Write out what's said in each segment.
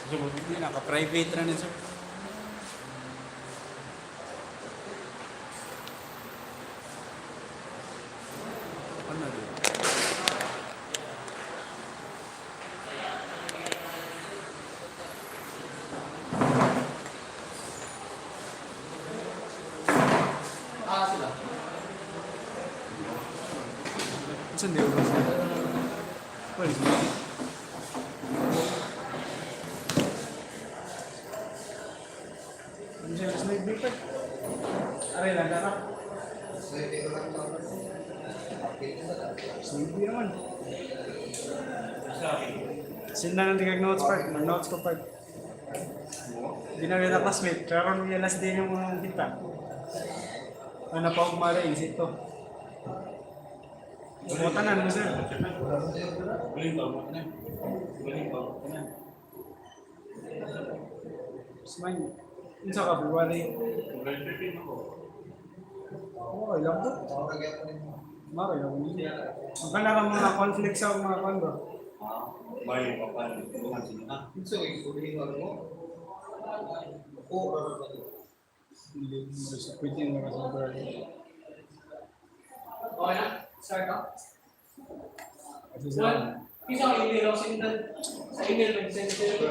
Hindi, naka-private na rin, sir. Ano rin? Ah, sila. Saan di ba sir? Wala, sige. Ano siya? Slide dito. Aray lang, tara. Slide naman. Send na lang kag notes part. Mag-notes ko part. Hindi na kita classmate. Karon may last day yung mga kita. Ano pa akong mara, isip to. Tumutan mo, sir. Smile. Unsa ka, February? Okay lang to. Mara lang niya. Ang kanang mga conflict sa mga kwan ba? May kapal. Hindi mo sa pwede mo sa February. Okay na? Start ka? Kasi sa One, isa ka email ako sindan. Sa email mag-send sa'yo.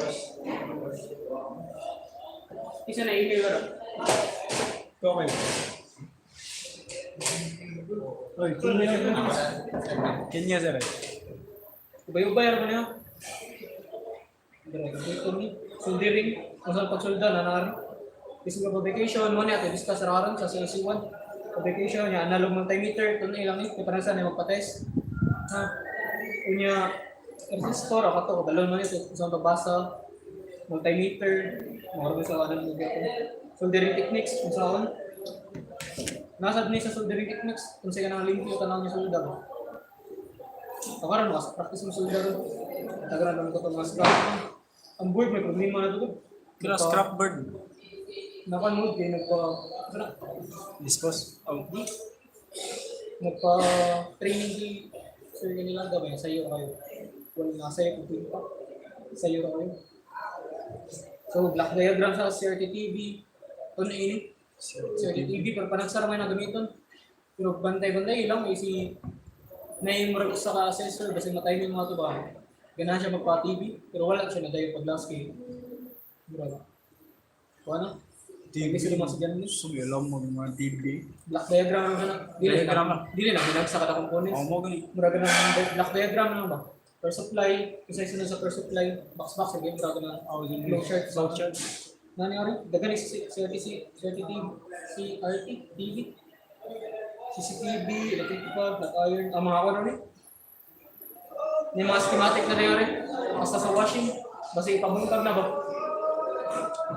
Isa na email ko. Okay. Oy, Kenya. Kenya sir. Ubay-ubay ano niya? Ito ni soldering, kung saan pagsolda na narin. Kasi nga publication, mo niya, discuss raron sa CLC1. Publication niya, analog multimeter, ito na ilang eh, kaya parang saan magpa-test. Ha? Unya, resistor, ako to, balon mo niya, kung saan pagbasa, multimeter, mga sa analog ako. Soldering techniques, kung saan. Nasa ni sa soldering techniques, kung saan ka nang limpyo, tanaw niya solda ba? Takaran mo, practice mo solda ron. Tagaran lang ko itong mga scrap. Ang board, may problema na ito. Kira scrap bird. Nakan mo, kaya nagpa... Ano na? Dispose. Oh. Di. Nagpa-training di sir kanila gabay, sa'yo kayo. Wala na sa'yo kung tuwing pa. Sa'yo ra kayo. So, block diagram sa CRT TV. Ito na ini. CRT TV, pero panagsara may nagamiton. Pero bantay-bantay lang, may si naimurag sa ka-assessor, basta matay yung mga to ba. Ganahan siya magpa-TV, pero wala siya nadayo pag last kay. Murag. Wala. TV. May sila mga sadyan. Sumilong mo mga TV. Block diagram lang siya na. Dili Diagram na. lang. Dili na binagsak kada components. Oh, mo gani. Murag na block diagram lang ba? Per supply, isa isa na sa per supply, box box sige murag na Oh, yun. flow chart. Flow chart. Nani ari? Dagan ni CRT CRT CRT TV CCTV, electric bulb, black iron, ang mga ano ni. Ni mga schematic na rin. Basta sa washing, basta ipabungkag na ba?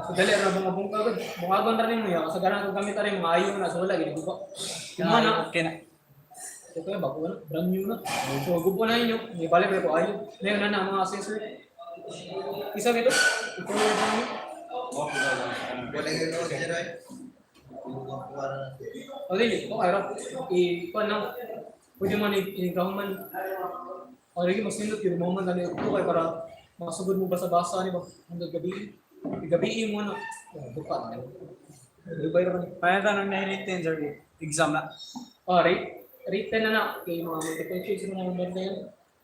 So dali ra ba mabungkag? Bungagon ra nimo ya, kasagaran kung gamit ra mga ayo na so wala gid guba. Kuma na. Okay na. Ito yung bago na, brand new na. So gubo na inyo, may balik pa ko ayo. Ngayon na na ang mga assessor. Isa gito, i-forward na ninyo. O dili, okay ra. I kuan lang. Pwede man inigahuman. O lagi mas nindot yun mo man dali ito kay para masugod mo basa-basa ni ba hanggang gabi. Gabi mo na. Oh, buka na. Ubay ra ni. Kaya tanong na written sir. Exam na. Oh, rate written na na kay mga multiple choice mga number na yun.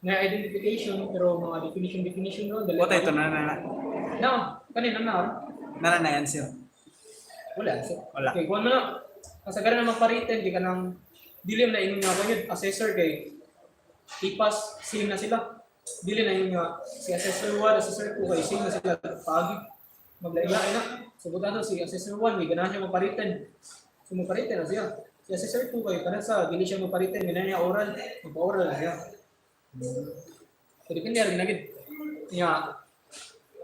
Na identification pero mga definition definition no dali. Wala ito na na na. No, kanina na. Na na na answer. Wala. So, Wala. Okay, kuha mo na. Kasagaran na magpa-written, di ka nang dili na ingon nga kanyod, assessor kay tipas, same na sila. Dili na ingon nga si assessor 1, assessor 2 kay same na sila paagi. Maglaila na. So buta to si assessor 1 may ganahan siya magpa-written. So magpa-written na siya. Si assessor 2 kay kanan sa dili siya magpa-written, ganahan niya oral, magpa-oral na siya. So depende ra ginagid. Nya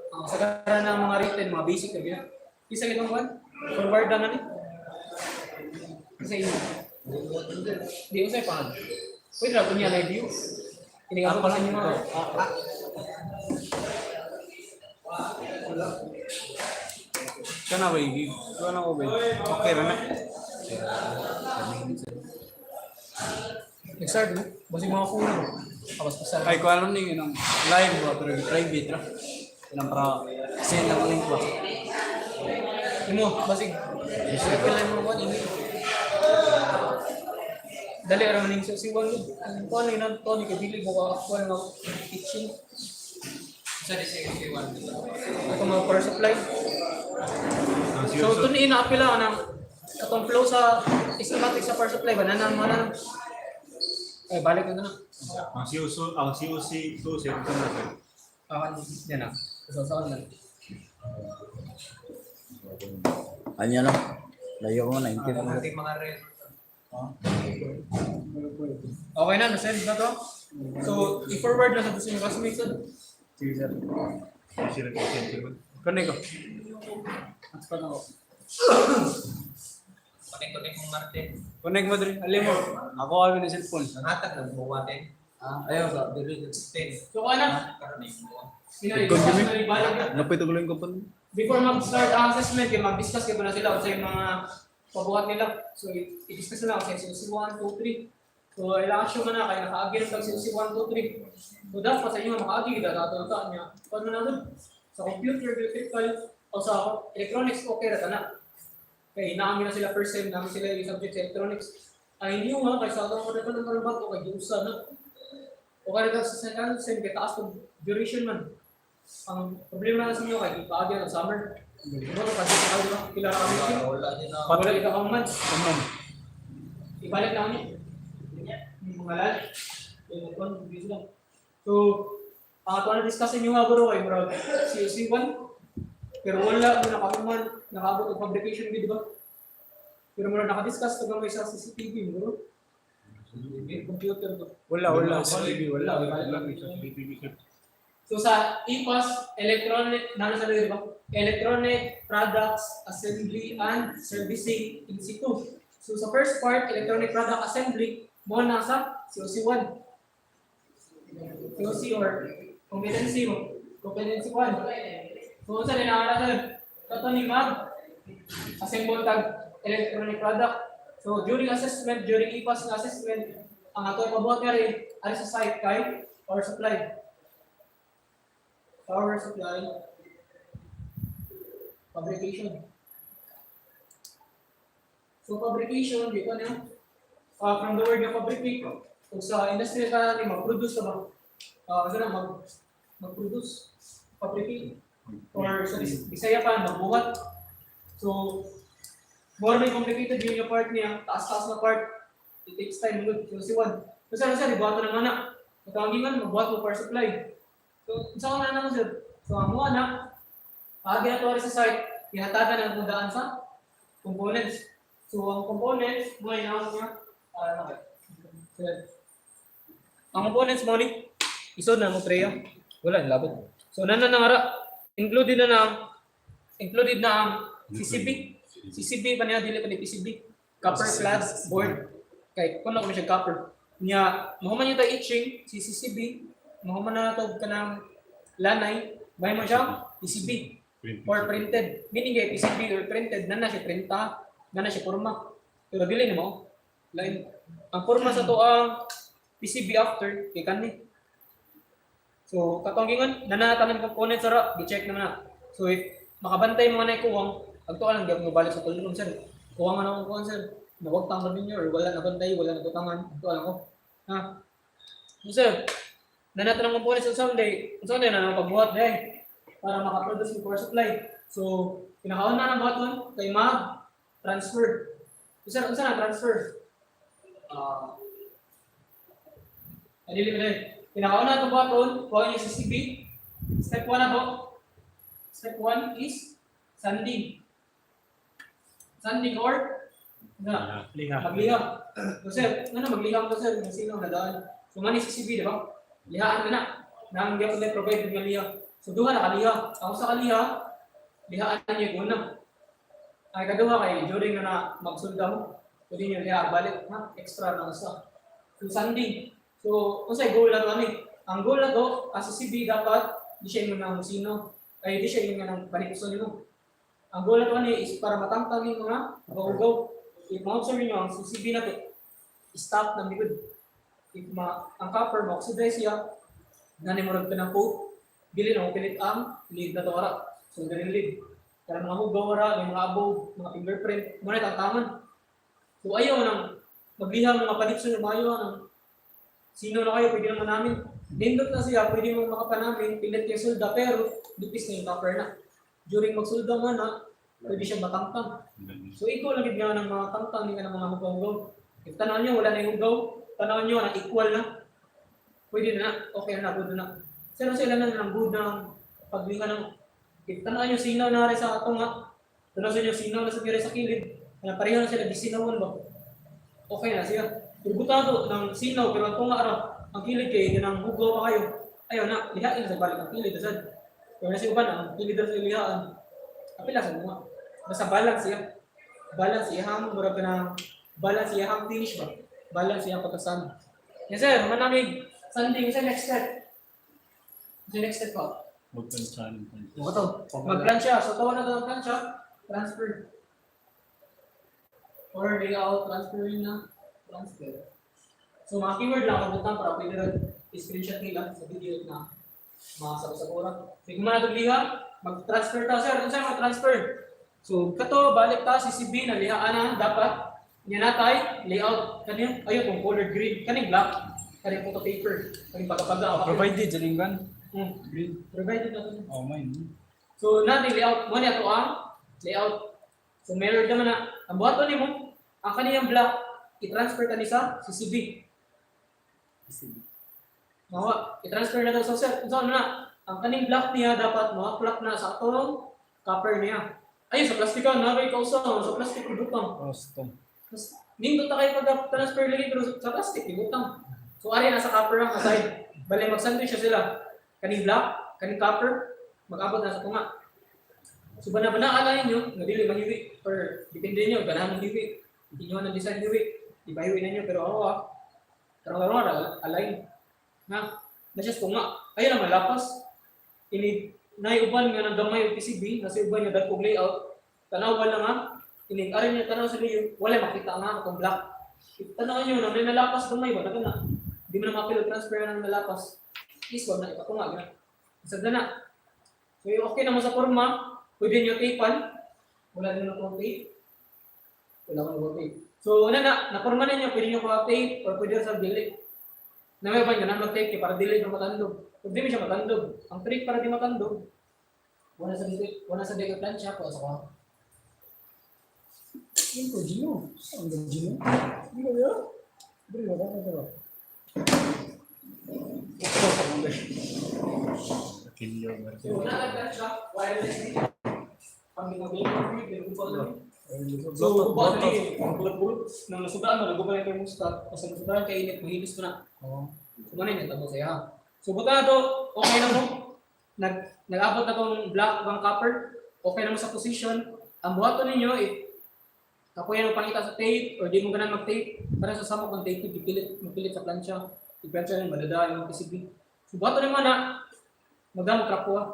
ang kasagaran ng mga written, mga basic na gina. Isa gitong kwan, forward na ni. Kasi inyo. Di ko sa'yo paano. Pwede ra kunya na view. Hindi ka pa sa inyo mga. Kana ba i? Kana ko ba? Okay ra na. Nag-start mo? Basig mga kuna mo. Tapos pasal. Ay, kung alam niyo yun ang live ba, pero private ra. Yan ang para send ang link ba. Imo, basig. Kailan mo ko email. Dali ra ning sa si Juan. Ang kuan ni nan Tony kay dili mo ka kuan nga teaching. Sa di siya si Juan. Ato mga power supply. So tuni ina apila nang katong flow sa schematic sa power supply ba nanang mga nang ay balik na na. Ang COC, ang COC, 2, sir, ito na, sir. Ah, yan na. So saan na. Ano yan, no? Layo ko, 19 na. Ating mga red. Okay na, na-send na to. So, i-forward na sa gusto yung classmates. Sir. Sige, sir. Sir, sir, sir. Connect ko. Hotspot ako. Connect-connect mong Martin. Connect mo dre. Alim mo. Ako kami ng cellphone. Nangatag ng buwa din. Ah, Ayaw sa dili sa 10. So, okay na. Karon ni buwa. Ina-discuss na ibalik na. Napay tuloy ko pa. Before mag-start ang assessment, kay mag-discuss kayo na sila kung sa yung mga pabuhat nila. So, i-discuss na lang kung sa COC 1, 2, 3. So, ilang assume na kayo naka-agree sa COC 1, 2, 3. So, dapat sa inyo maka-agree, datatuntaan niya. Paano na doon? Sa computer, electrical, o sa electronics, okay ra na. Kaya inaami na sila first sem, namin sila yung subject sa electronics. Ay, hindi nga, kay sa atong mga ng mga bago, kay giusa na. O kaya sa second sem, kay taas ng duration man. Ang problema na sa inyo kay ipaagi ang summer. Ano kasi sa kanila, pila ka week. Wala din na. Wala ka kang months. Ano? Ibalik na kami. Yung mga lal. Yung mga busy lang. So, ang ato na discuss inyo nga bro kay murag COC1. Pero wala mo nakahuman, nakaabot og fabrication di ba? Pero murag nakadiscuss to gamay sa CCTV bro. Computer to. Wala, wala. CCTV, wala. Wala, sa CCTV, sir. So sa EPAS, electronic, nano sa di ba? Electronic Products Assembly and Servicing in situ. So sa first part, Electronic Product Assembly, mo na sa COC1. COC or competency mo. Competency 1. So sa nila sir, kato ni mag assemble tag electronic product. So during assessment, during EPAS nga assessment, ang ato ipabuhat nga rin ay sa site kay or supply power supply fabrication. So fabrication, di ko na, from the word na fabricate, kung sa industry ka natin, mag-produce ka ba? Ano na, mag-produce, fabricate, or sa Bisaya pa, magbuhat. So, more may complicated yun yung part niya, taas-taas na part, it takes time, good. So, si Juan, so, sir, sir, ibuhat na nga na. Matawagin magbuhat mo power supply. So, sa na naman sir. So, ang mga anak, paagi na ito sa site, tinatagan ang daan sa components. So, ang components, mo ay naman niya, ano kayo? Sir. Ang components mo ni, isod na mo treya. Wala, labot. So, nana na nga ra, included na ang CCB. CCB pa niya, dili pa ni PCB. Copper clad board. Kay kuno ko siya copper. Nya, mahuman niya ta etching, CCCB, mahuman na to kanang lanay, bay mo siya PCB or printed. Meaning kay PCB or printed na na siya printa, na na siya porma. Pero dili nimo. Lain ang porma sa to ang PCB after kay kani. So katong gingon nanatanan components ra, gi-check naman na. So if makabantay mo na kuwang, agto lang gyud mo balik sa tulong sir. Kuwang na akong kuwang sir. Nawag tang ninyo or wala na bantay, wala na butangan, agto lang ko. Ha. So, sir, nanatanan components sa Sunday, sa Sunday na nang pagbuhat day para makaproduce ng power supply. So, pinakauna ng buhaton kay mag transfer. So, sir, unsa na transfer? Ah, dili dili. Pinakauna itong buhaton, kuha niyo sa CB. Step 1 na to. Step 1 is sanding. Sanding or na, Liha. magliha. So sir, ano magliha ko sir, kung sino ang nadaan. So man CCB, di ba? Lihaan na na. Nang gyapon na provide nga liha. So duha na kaliha. Ang sa kaliha, lihaan na niyo una. Ay kaduha kay during na, na magsulda mo, pwede niyo liha balik ha, extra na usa. So sanding. So unsay goal na to ani? Ang goal na to as CCB dapat di siya ingon ng sino ay di siya ingon ng panikuson nimo. Ang goal na to ani is para matangtang yung mga ugaw. If ma-observe niyo ang CCB na to, stop ng likod. If ma, ang copper ma-oxidize siya, nani mo ka ng coat, dili na mo pilit ang lead na to ara. So galing lead. Kaya mga hugaw ra, may mga above, mga fingerprint, mo na tantangan. So ayaw nang maglihang mga padipso ng mayo nang sino na kayo, pwede naman namin. Nindot na siya, pwede mo makapanamin, pilit yung sulda, pero lipis na yung copper na. During magsulda nga na, pwede siya matangtang. So ikaw lang gid nga ng mga tangtang, hindi ka ng mga hugaw-hugaw. If tanaw nyo, wala na yung hugaw, tanaw nyo, na equal na. Pwede na, okay na, good na. Pero sila na ng good na paglinga ng, if tanaw nyo, sinaw na rin sa ato nga, tanaw sa inyo, sinaw na sa pira sa kilid, na pareho na sila, gisinawan ba? Okay na siya. Pero buta to ng sinaw, pero ang tunga araw, ang kilid kay ganang hugaw pa kayo. Ayaw na, lihain na sa balik ang kilid, asad. Pero na si uban, ang kilid na sa lihaan. Apila sa bunga. Basta balance siya. Balance iyang murag ka ng balance iyang finish ba? Balance iyang pagkasama. Yes sir, manamig sanding sa next step. Sa next step pa. Magpansan. Mo to. Mag-plancha. So tawa na to ng plancha. Transfer. Or layout, transfer na. Transfer. So mga keyword lang kabutan para pwede rin screenshot nila sa video na mga sa ora. So kung mga liha, mag-transfer ta sir. Unsa mag-transfer? So kato balik ta CCB na liha ana dapat nya natay layout kaning ayo tong color green kaning black kaning photo paper kaning pagkapaga. Provided sa linggan. Green. Provided na to. Oh, mine. So natin layout mo niya to ang layout. So mirror naman na ang buhaton nimo ang kaniyang block i-transfer kani sa CCB. Mawa, i-transfer na to sa sir. Unsa na? Ang kaning block niya dapat mo-block na sa atong copper niya. Ayun sa plastika na kay kausa sa plastic butang. Oh, stop. Mas nindot na kayo pag-transfer lagi pero sa plastic ibutang. So ari na sa copper ang aside. Bale mag-sandwich siya sila. Kaning black, kaning copper, mag-abot na sa tunga. So bana-bana ala ninyo, nga dili mahiwi or depende niyo ganahan ng hiwi. Inyo ng design hiwi, di ba hiwi ninyo pero ako ah. Karong-karong ra align. Na, na siya sa tunga. Ayun ang malapas. Ini naiuban nga ng gamay og PCB, nasa uban nga dagkog layout. Tanaw wala nga ining arin niya tanaw sa liyo, wala makita nga atong black. If tanaw niyo na may nalapas gamay ba dagan na. Di mo na mapil transfer na ng nalapas. Is wag na ipatunga gina. Isad na na. So yung okay na mo sa forma, pwede niyo tapean. Wala din na akong tape. Wala akong tape. So ano na, naporma na niyo, pwede niyo kuha tape or pwede sa dili. Na may ba niyo na mag-tape kay para dili na matandog. Kung di mo siya matandog, ang trick para di matandog, wala sa dili, wala sa dili plancha ko sa kuha. Yung ko, Gino. Ang Gino. Hindi ko yun. Hindi ko yun. Kilyo. So, wala lang plancha, wireless din. Pag ginagawa ko, So, guba na eh. Bulot-bulot. Nang nasudaan mo, naguba na yung thermostat. Kasi nasudaan kay init, mahilis mo na. Oo. So, muna yung natabo siya. So, buta na to, okay na mo. Nag-abot na tong black bang copper. Okay na mo sa position. Ang buhaton ninyo, if kapoy mo pangita sa tape or di mo ganan mag-tape, para sa samok ng tape, gipilit, magpilit sa plancha. I-plancha yun, madada yung PCB. So, buhaton ninyo na, magdamo trapo ah.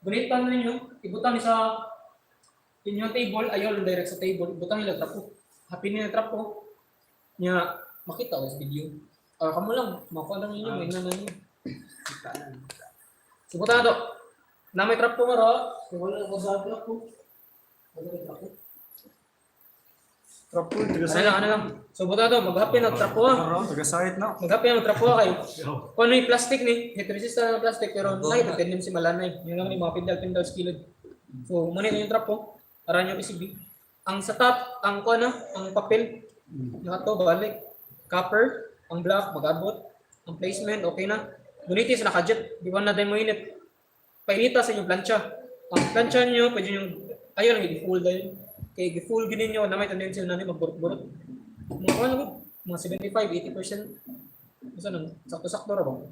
Gunitan ninyo, ibutan ni sa inyong table, ayaw lang direct sa table, ibutang nila trapo. Happy nila trapo. Nya, makita ko sa video. Or kamo lang, makuha lang ninyo, may na ninyo. So, buta na to. Na may trapo nga ra. So, wala na ko sa trapo. Wala na trapo. Trapo, Ano taga-site. lang, ano lang. So, buta na to, maghapin na trapo ah. Taga-site na. Maghapin na trapo ah kayo. Kung ano yung plastic ni, heat resistant na plastic, pero nakita tanim si Malanay. Yun lang ni mga pindal-pindal sa kilid. So, muna yung trapo. Aran yung PCB. Ang sa top, ang kuha na, ang papel, nakato, balik. Copper, ang black, mag-abot. Ang placement, okay na. Guniti sa nakajet, di ba na tayo mo init. Painita sa inyong plancha. Ang plancha niyo, pwede yung, ayun lang, i-full dahil. Kaya i-full ginin nyo, na may tendency na natin magburot-burot. Mga ano ko, mga 75, 80%. Basta nun, sakto-sakto ra ba?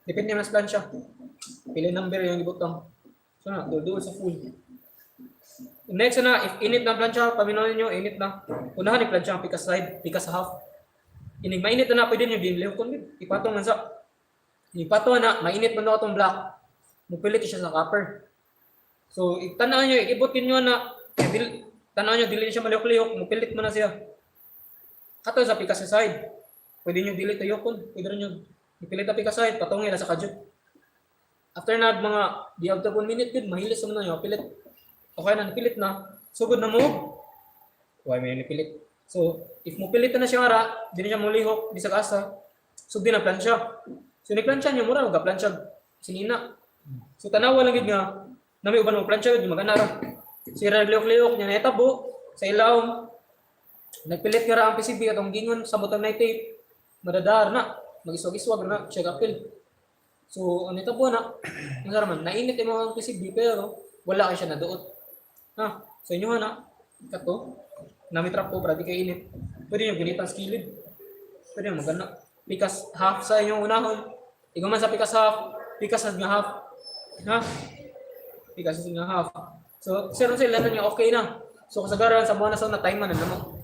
Depende naman sa plancha. Pili number yung ibutang. So na, duol sa full. Next na, if init na ang plancha, paminaw ninyo, init na. Unahan ni plancha ang pikas side, pikas half. Inig mainit na na, pwede nyo dinliw kung ipatong man sa. Ipatong na, mainit man na itong black. Mupilit siya sa copper. So, itanaw nyo, ibot ninyo na, tanaw nyo, dili siya maliyok-liyok, mupilit mo na siya. Kato sa pikas sa side. Pwede nyo dili tuyokon. Pwede rin nyo ipilit na pikas side, patungin na sa kadyot. After na mga di after 1 minute gud, mahilis naman na yung pilit. Okay na, napilit na. Sugod na mo. Why may nipilit? So, if mo pilit na siya ara, di na siya mulihok, di sa asa. So, di na plansya. So, ni plansya niyo, mura, mag-plansya. Sinina. So, tanawa lang gid nga, na may uban mo plansya, gud, magana ra. Sira naglihok-lihok niya, naitabo, sa ilawom. Nagpilit nga ra ang PCB atong gingon sa butang na tape, madadar na, magiswag-iswag na, siya gapil. So, ano ito po na, ang saraman, nainit yung mga PCB pero wala kay siya naduot. Ha? So, inyo na, kato, namitrap ko para di kay init. Pwede nyo gunitan sa kilid. Pwede nyo magana. Pikas half sa inyong unahon. Ikaw man sa pikas half, pikas sa nga half. Ha? Pikas sa nga half. So, sir, sila na niya okay na. So, kasagaran sa mga nasa na time man na mo.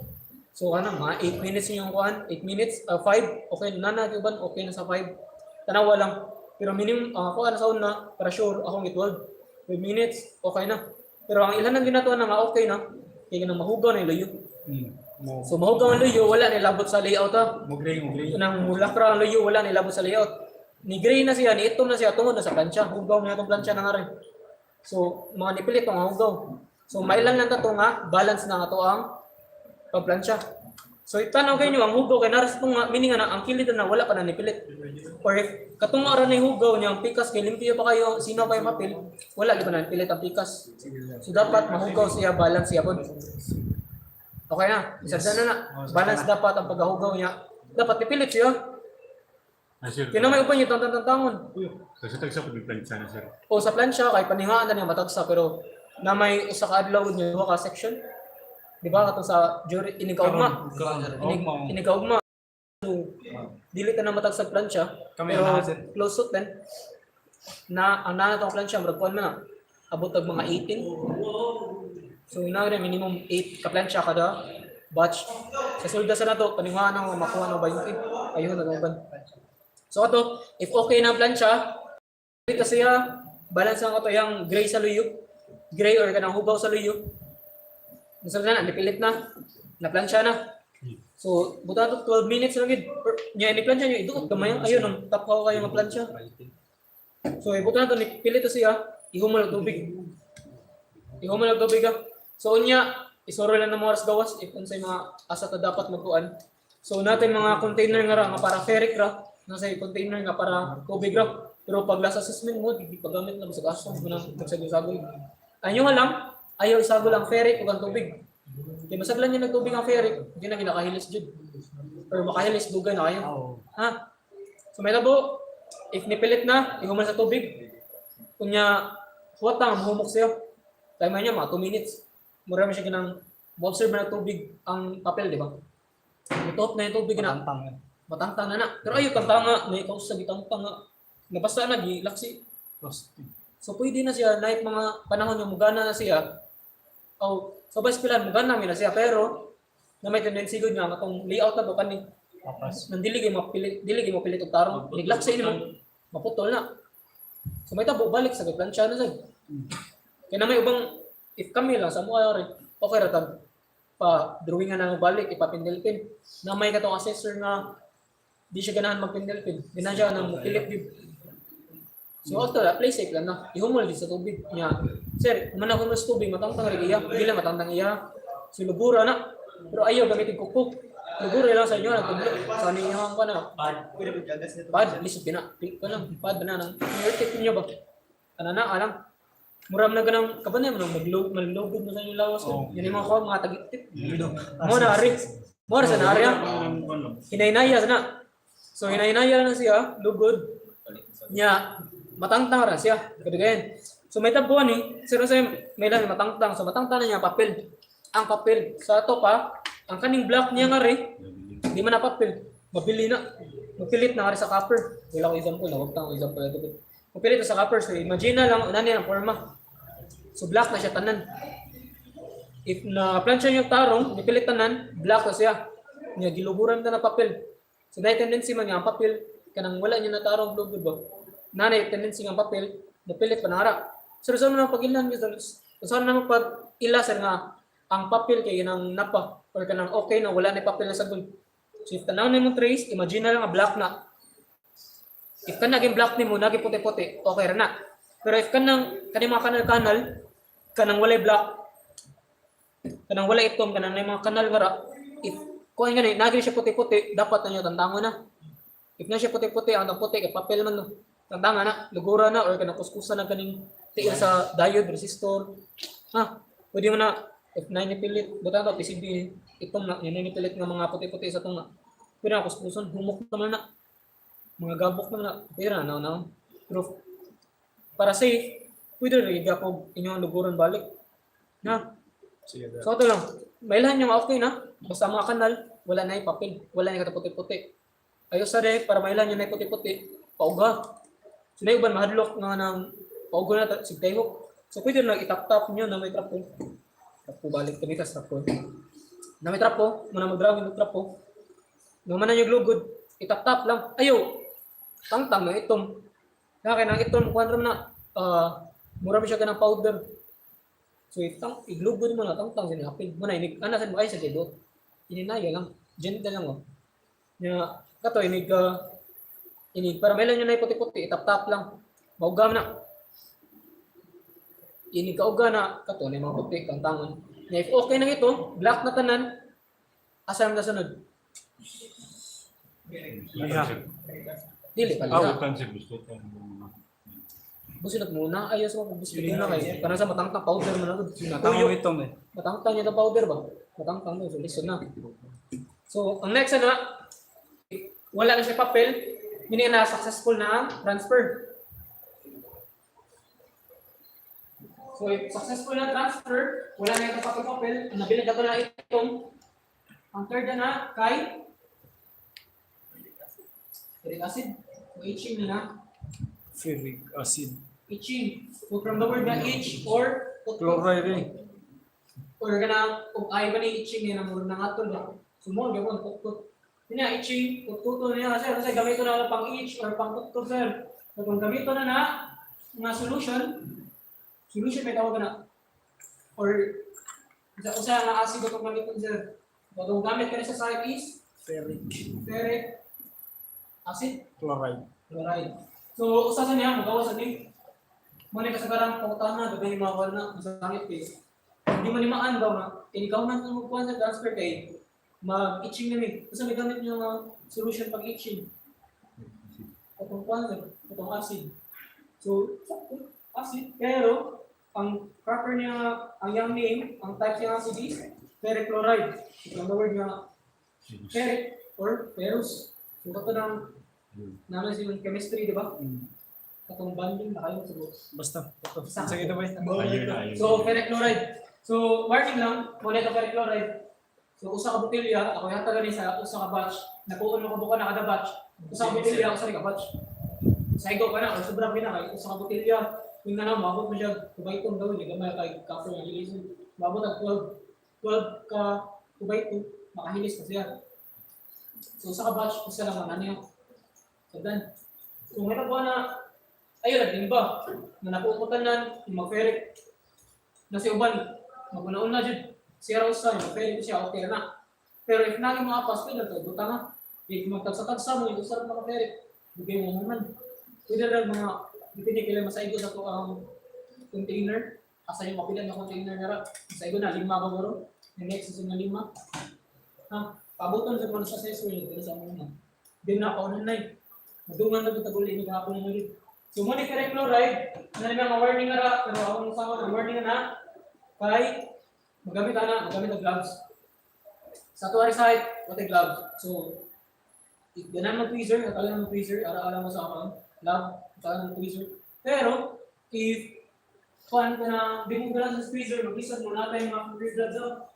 So, ano, mga 8 minutes yung kuan, 8 minutes, 5, okay na na, uban, okay na sa 5. Tanawa lang. Pero minimum, kuan sa una, para sure, akong i-12. 5 minutes, okay na. Pero ang ilan ang ginatuan na nga okay na, kaya nang mahugaw na yung luyo. Mo So mahugaw ang luyo, wala na ilabot sa layout ha. mo gray, mo gray. Nang mulakra ang luyo, wala na ilabot sa layout. Ni gray na siya, ni itom na siya, tungod na sa plancha. Hugaw na itong plancha na nga rin. So, mga nipilit ang hugaw. So, mailan lang tato nga, balance na nga to ang pagplansya. So, itanaw kayo nyo, ang hugaw kay naras itong nga, meaning nga na, ang kilid na wala pa na nipilit. Or if katunga ra na yung hugaw niya, ang pikas, kay limpyo pa kayo, sino pa yung mapil, wala di pa na nipilit ang pikas. So, dapat mahugaw siya, balance siya po. Okay na, isa na na. Balance dapat ang pagkahugaw niya. Dapat nipilit siya. Ah, sir. Kaya may upan niyo, tantang-tantangon. Kasi tagsa pag plancha na, sir. O sa plansya, kay paningaan na niya matagsa, pero na may usa ka adlaw niya duha ka section. Di ba katong sa jury inigkaugma. Ugma. Inigkaugma. So, dili ta na matagsag plansya. Kami pero ang nasa. close suit din. Na ang nana tong plansya murag kuan man na. Abot og mga 18. So na rin minimum 8 ka plansya kada batch. Sa sulda sa nato paninguhaan na nga makuha na 20. Ayun na uban. So ato, if okay na ang plansya, dito siya balance ang ato yung gray sa luyo. Gray or kanang hugaw sa luyo. Misal na, nipilit na. Naplansya na. So, buta to 12 minutes lang gid. Nya ni plansya niyo iduot gamay ang ayon ang taphaw kayo nga plansya. So, ibuta na to nipilit to siya, ihumal og tubig. Ihumal og tubig ah. So unya, isuro lang ng mga oras gawas if unsay mga asa ta dapat magkuan. So natin mga container nga ra nga para ferric ra, nasa container nga para tubig ra. Pero pag last assessment mo, di paggamit na bisag asa mo nang magsagol-sagol. Anyo nga lang, ayaw isagol ang ferric ug ang tubig. Kay masaglan niya ng tubig ang ferric, di na ginakahilis jud. Or makahilis dugay na kayo. Ha? So may labo, if nipilit na, ihuman sa tubig. Kunya, huwat ang humok siya. Time niya, mga 2 minutes. Mura man siya ginang, mo-observe na tubig ang papel, di ba? Mituhop na yung tubig na. Matantang. Matangtang na na. Pero ayaw, tangtang nga, na ikaw sa gitangtang nga. Nabasa na, gilaksi. Rusty. So pwede na siya, night mga panahon yung mugana na siya, o sa best pilan, mugana na siya, pero na may tendency gud nga atong layout na to kani Papas. nang dili kay mapilit dili kay mapilit og tarong niglaksi ni mo maputol na. So may tabo balik sa plansya na sad. Kaya na may ubang if kami lang sa mukha rin okay ra tag pa drawingan na balik ipapindel-pin na may katong assessor nga di siya ganahan magpindel-pin, ganahan siya nang mopilit gyud. So after that, play safe lang na. Ihumol din sa tubig niya. Sir, human ako mas tubig, matangtang rin iya. Hindi lang matangtang iya. So lugura na. Pero ayaw gamitin kuko. Lugura lang sa inyo, nagtublo. Sa ninyo ang na. Pad. Pwede ba gagas nito? Pad, lisod din na. Pink pa lang. Pad na nang. Eartip niyo ba? Ano na, alam. Muram na ganang kabanay mo nang maglugod mo sa inyong lawas. Oo. Yan yung mga kuha, mga tagitip. Mo na ari. Mo na sa naari. Hinahinaya na. So hinahinaya na siya, lugod. Nya matangtang ra siya. Kadugayan. So may tabuan ni, sir sa may lang matangtang. So matangtang na niya papel. Ang papel sa ato pa, ang kaning block niya nga rin, di man na papel. Mabili na. Mapilit na nga rin sa copper. Wala ko example, nawag tang example ito. Mapilit na sa copper. So imagine na lang, una niya ang forma. So black na siya tanan. If na plancha yung tarong, nipilit tanan, black na siya. Niya giluburan na na papel. So dahil tendency man nga ang papel kanang wala niya natarong lugod ba. Nanay tendency nga ang papel, napilit pa nara. So saan man ang pagilan saan naman pag ila sir nga ang papel kay nang napa or kanang okay na wala na papel na sagol. So if tanaw nimo trace, imagine na lang nga black na. If kan naging black nimo, naging puti-puti, okay ra na. Pero if kanang kani mga kanal-kanal, kanang walay black, kanang walay itom, kanang na mga kanal wara, if kuan gani naging siya puti-puti, dapat na niyo tantangon na. If na siya puti-puti, ang puti kay papel man no. Tantanga na, lugura na or kanang kuskusan na kaning tiil sa diode resistor. Ha, pwede mo na if na nipilit, buta to PCB itom na, yun na nipilit nga mga puti-puti sa tunga. Pwede na kuskusan, humok naman na. Mga gabok naman na, pwede na, na, na. Pero para safe, pwede rin gapog inyong luguran balik. Na, Sige, so ito lang, mailhan yung okay na, basta mga kanal, wala na yung papel, wala na yung kataputi-puti. Ayos sa rin, para mailhan yung na yung puti-puti, pauga. So na yung uban, mahadlok nga ng pauga na, sigtayhok. So pwede lang itap-tap nyo na may trapo. Trapo balik kami tas trapo. Na may trapo, muna mag-drawing ng trapo. Naman na yung glugod, itap-tap lang. Ayo, tangtang na itom. Kaya nang itom, kuhan ram na, mura mo siya ka ng powder. So itang iglugod mo na tangtang sinapin. Mo na inig ana sad mo ay sa jelo. Ininaya lang. Gentle lang oh. Nya kato inig inig para may lang yun na puti-puti itap-tap lang. Maugam na. Inig kauga na kato na yung mga puti tangtangon. Nya if okay na ito, black na tanan, asa na sunod? Liha. Dili pa Ah, liha. bukan sir, gusto ko. Busilot muna, ayos mo busilot na kay. Kanang sa matangtang powder man na. Natangong itom eh. Matangtang niya itong powder ba? Matangtang mo, so listen na. So, ang next na, wala na siya papel, meaning na successful na ang transfer. So, if successful na transfer, wala na itong papel-papel, ang nabilin ka na itong, ang third na na, kay ferric acid. So, itching na na. Ferric acid. Itching. So, from the word na itch or Chloride eh. Or kana og ay ba ni itching niya na nangatol ba. So mo gyapon kutkot. Niya itching kutkuto niya sir kasi gamito na lang pang itch or pang kutkot sir. So kung gamito na na nga solution, solution may tawag na or sa usa nga acid itong gamiton sir. So kung gamit ka sa site is Ferric ferric acid chloride. chloride. So usa sa niya magawa sa ni mo ni kasagaran pangutana gabi mga kuwan na masangit kay hindi mo ni maan ba ma ikaw man ang magkuhan sa transfer kay mag-itching na mi. Kasi may gamit niyo nga solution pag itching. Atong kuwan sir, atong acid. So, sakto, acid. Pero, ang proper niya, ang yung name, ang type niya acid is ferric chloride. Ito ang word nga ferric or ferrous. So, kato ng naman sa yung chemistry, di ba? Katong bonding na kayo sa Basta. Ito. Sige ito ba? Ayun, ayun. So, ferric chloride. So, warning lang, wala ito ferric chloride. So, usa ka botelya, ako yata gani sa usa ka batch. Nakuon mo ka buka na kada batch. Usa ka botelya, usa ka batch. Sa igo pa na, or sobrang pina kay usa ka botelya. Kung na na, maabot mo siya, 2x2 daw, hindi gamay kay copper nga hilisin. Maabot ang 12, 12 ka 2x2, makahilis na siya. So, usa ka batch, usa lang ang niya. So, done. So, ngayon po na, ayun, naglimba. Na nakuha ko tanan, yung mag-ferric na si uban, maguna-una jud. Siya raw sa, mag-ferric siya, okay na. Pero if naging mga apas, pwede na ito, buta na. If magtagsa-tagsa mo, yung usap na ka-ferric, bigay mo naman. Pwede na mga, depende kailan masaigo sa to ang container. Asa yung kapila na container na ra. Masaigo na, lima ka bro. The next is na lima. Ha? Pabuton sa mga sa session yun, pero sa mga na. Di na ako na Madungan na ito taguli, hindi ka ako na ulit. So, mo ni ferric chloride, na rin mga warning na ra, pero akong usawa, ang warning na na, kay magamit ana, magamit ang gloves. Sa tuwari site, what gloves. So, if ganan mo tweezer, natala mo tweezer, ara-ara mo sa akong lab, natala mo tweezer. Pero, if kuan ka na, di mo ganan sa tweezer, mag-isod mo natin yung mga finger gloves. Oh.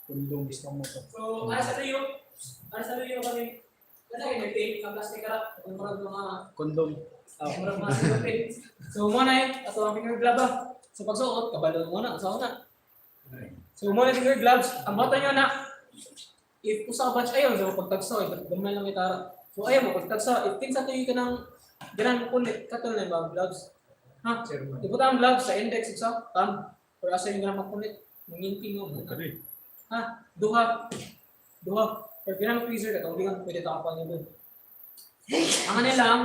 Kundong gusto mo to. So, ara sa luyo kami, kasi may tape, ang plastic ra, kung murag mga Kondom. Oh. Murag mga silupin. So, mo na yun, ato ang finger glove ah. So, pagsuot, kabalo mo na, asawa na. So, mo na yung finger gloves. Ang bata nyo na, if usa ka batch ayon, so pagtagsa, eh, gamay lang itara. So, ayaw mo, pagtagsa, if kinsa tuyo ka ng, ganan mo kulit, katol na yung mga gloves. Ha? Chairman. Ibuta ang gloves sa index, sa thumb, or asa yung ganan makulit, manginti mo. Kari. Ha? Duha. Duha. Pero kinang tweezer ka, tawag ka, pwede ta ka niya doon. Ang ano lang,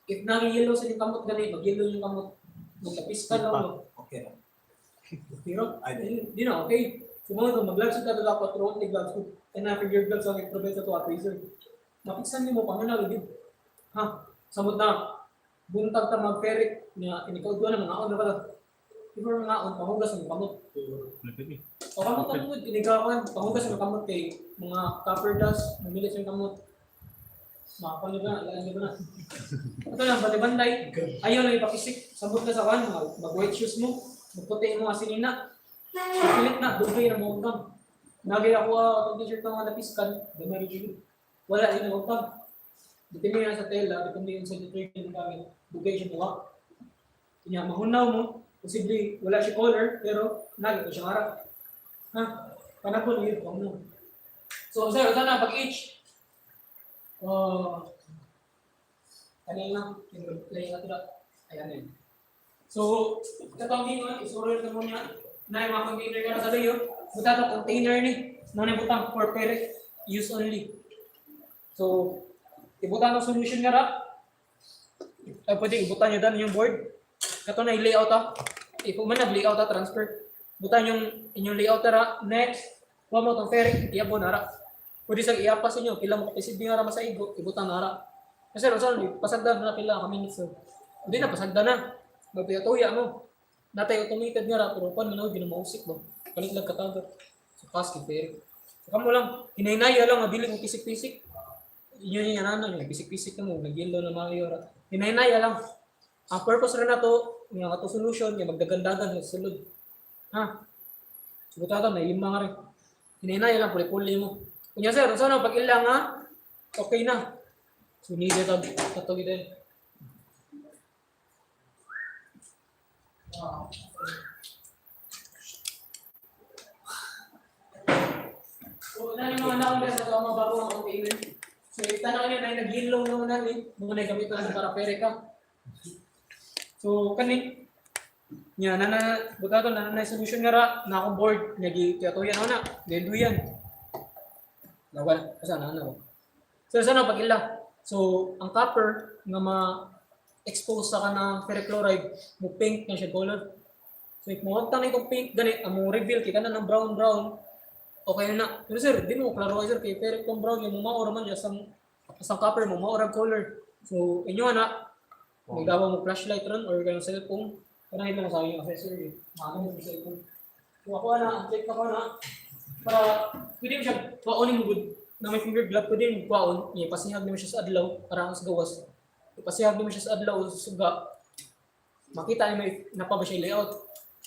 if nag-yellow sa inyong kamot gani, mag-yellow yung kamot. Maglapis ka lang, no? Okay ra. Pero, Ay, di. di na, okay. So mga ito, mag-gloves ka dapat, pero ang gloves ko. And na figure gloves ang i-provide sa tuwa tweezer. Mapiksan nimo pangunaw, gid. Ha? Samot na, buntag ta mag-ferric, nga, inikaw doon na mga on na pala. Before mga on, pahugas ang kamot. Lapit eh. O kamot ang mood, inigawan, pahugas ang kamot kay mga copper dust, namilit yung kamot. Makakuha niyo ba na, alaan niyo ba na. Ito lang, banday-banday. Ayaw lang ipapisik. Sabot na sa kan, mag-white shoes mo, magputi mo asin na. Pilit na, dugay na mo utang. Nagay ako itong t-shirt ng mga napiskan, gamay rin yun. Wala yun ang utang. Depende yan sa tela, depende yun sa detergent na gamit. Dugay siya mukha. Kanya, mahunaw mo, posible wala siya color, pero nagay ko siya harap. Ha? Panapon yun, huwag mo. So, sir, ito na, pag-itch. Oh, kanina, play na ito. Ayan na yun. So, ito ang gingon, isurol na mo niya. Na yung mga container ka na sa layo. Buta to container ni. Na na butang for per use only. So, ibutan ang solution nga ra. Ay, pwede ibutan niyo dan yung board. Kato na i-layout ah. If man nag-layout ah, transfer. Butan yung inyong layout ra. Next, kuha mo tong ferric, iabo na ra. Pwede sa iapas inyo, pila mo kapisig nga ra masaigo, ibutan na ra. Kasi ro pasagdan na pila ka minutes. So. Hindi na pasagdan na. Magpiyatuya mo. Natay automated nga ra pero kuan man di na mausik ba. Palit lang katagat. So pass kay ferric. So kamo lang, hinahinaya lang nga dili mo pisik-pisik. Yun yung ano, yung pisik-pisik na mo, nag-yellow na maayo ra. Hinahinaya lang. Ang purpose ra na to, nga ato solution, nga magdagandagan sa sulod. Ha? Subuta ta, may lima nga rin. Hinahinaya lang, puli-puli mo. Kunya sir, unsa na pag ilang ha? Okay na. So need tag katog din. So, na yung mga nauna sa mga bago ng container. So, tanaw niyo na yung nag-yellow naman na eh. Mga na gamit na para pere ka. So, kani, niya, nana, buta to, nana solution nga ra, na akong board, niya, gi, tuyatuyan ako na, duyan. Nawala, asa na, ano. So, sana pag ila. So, ang copper, nga ma-expose sa ka ng ferric chloride, mo pink na siya color. So, if mo na itong pink, ganit, ang mo reveal, kay kana ng brown brown, okay na. Pero sir, di mo klaro kay sir, kay ferric tong brown, yung maura man siya, sa copper mo, maura ang color. So, inyo na, magawa mo flashlight ron or kayong cellphone. Parang ito sa yung accessory. Maano mo sa cellphone. So ako na, check ako na. Para pwede mo siya kuwaon mo good na may finger glove pwede mo kuwaon, niya pasihag nimo siya sa adlaw para ang sa gawas. Ipasihag nimo siya sa adlaw sa suga. Makita ni may napa ba siya layout.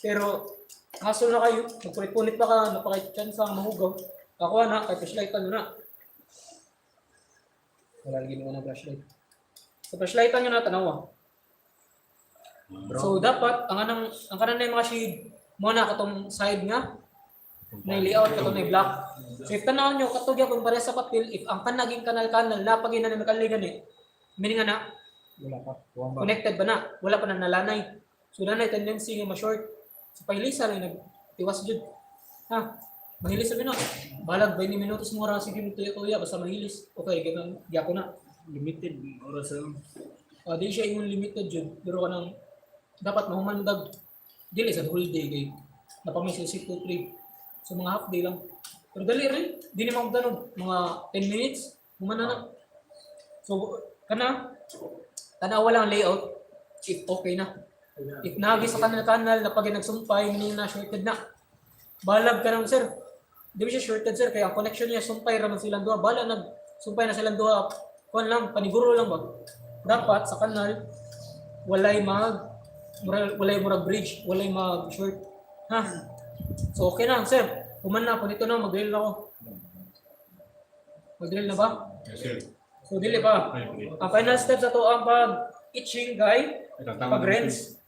Pero hassle na kayo, magpunit-punit pa ka, napaka chance ang mahugaw. Ako na, kay flashlight ano na. Wala lagi mo na flashlight. Sa flashlightan nyo na tanawa. So dapat ang anang ang kanan na yung mga shade mo na katong side nga na layout katong na black. So if tanaw nyo katog yapon pareha sa papel if ang kanaging kanal-kanal napagin na ni gani meaning nga na Wala pa. Kuwang ba? connected ba na? Wala pa na nalanay. So nanay tendency nga ma-short. So pahilisa lang nagtiwas jud. Ha? Mahilis sabi no. Balag 20 minutos mo ra sige mo tuya-tuya basta mahilis. Okay, ganun gyapon na. Limited oras lang. Di siya yung limited jud pero kanang dapat mahumandag dili sa whole day kay napamay sa 6 to 3. So mga half day lang. Pero dali rin, di ni magdanog mga 10 minutes human na na. So kana tanawa lang layout if okay na. If nagi sa kanal-kanal na pag nagsumpay, meaning na shorted na. Balag ka naman, sir. Di ba siya shorted, sir? Kaya ang connection niya, sumpay raman silang duha. Bala, nag sumpay na silang duha. Kuan lang, paniguro lang ba? Dapat sa kanal, walay mag, walay murag bridge, walay mag short. Ha? So okay na, sir. Human na, punito na, mag-drill na ako. Mag-drill na ba? Yes, sir. So dili pa. Ay, pwede. Ang final step sa to ang pag-itching guy, Ito, tama pag na, rinse.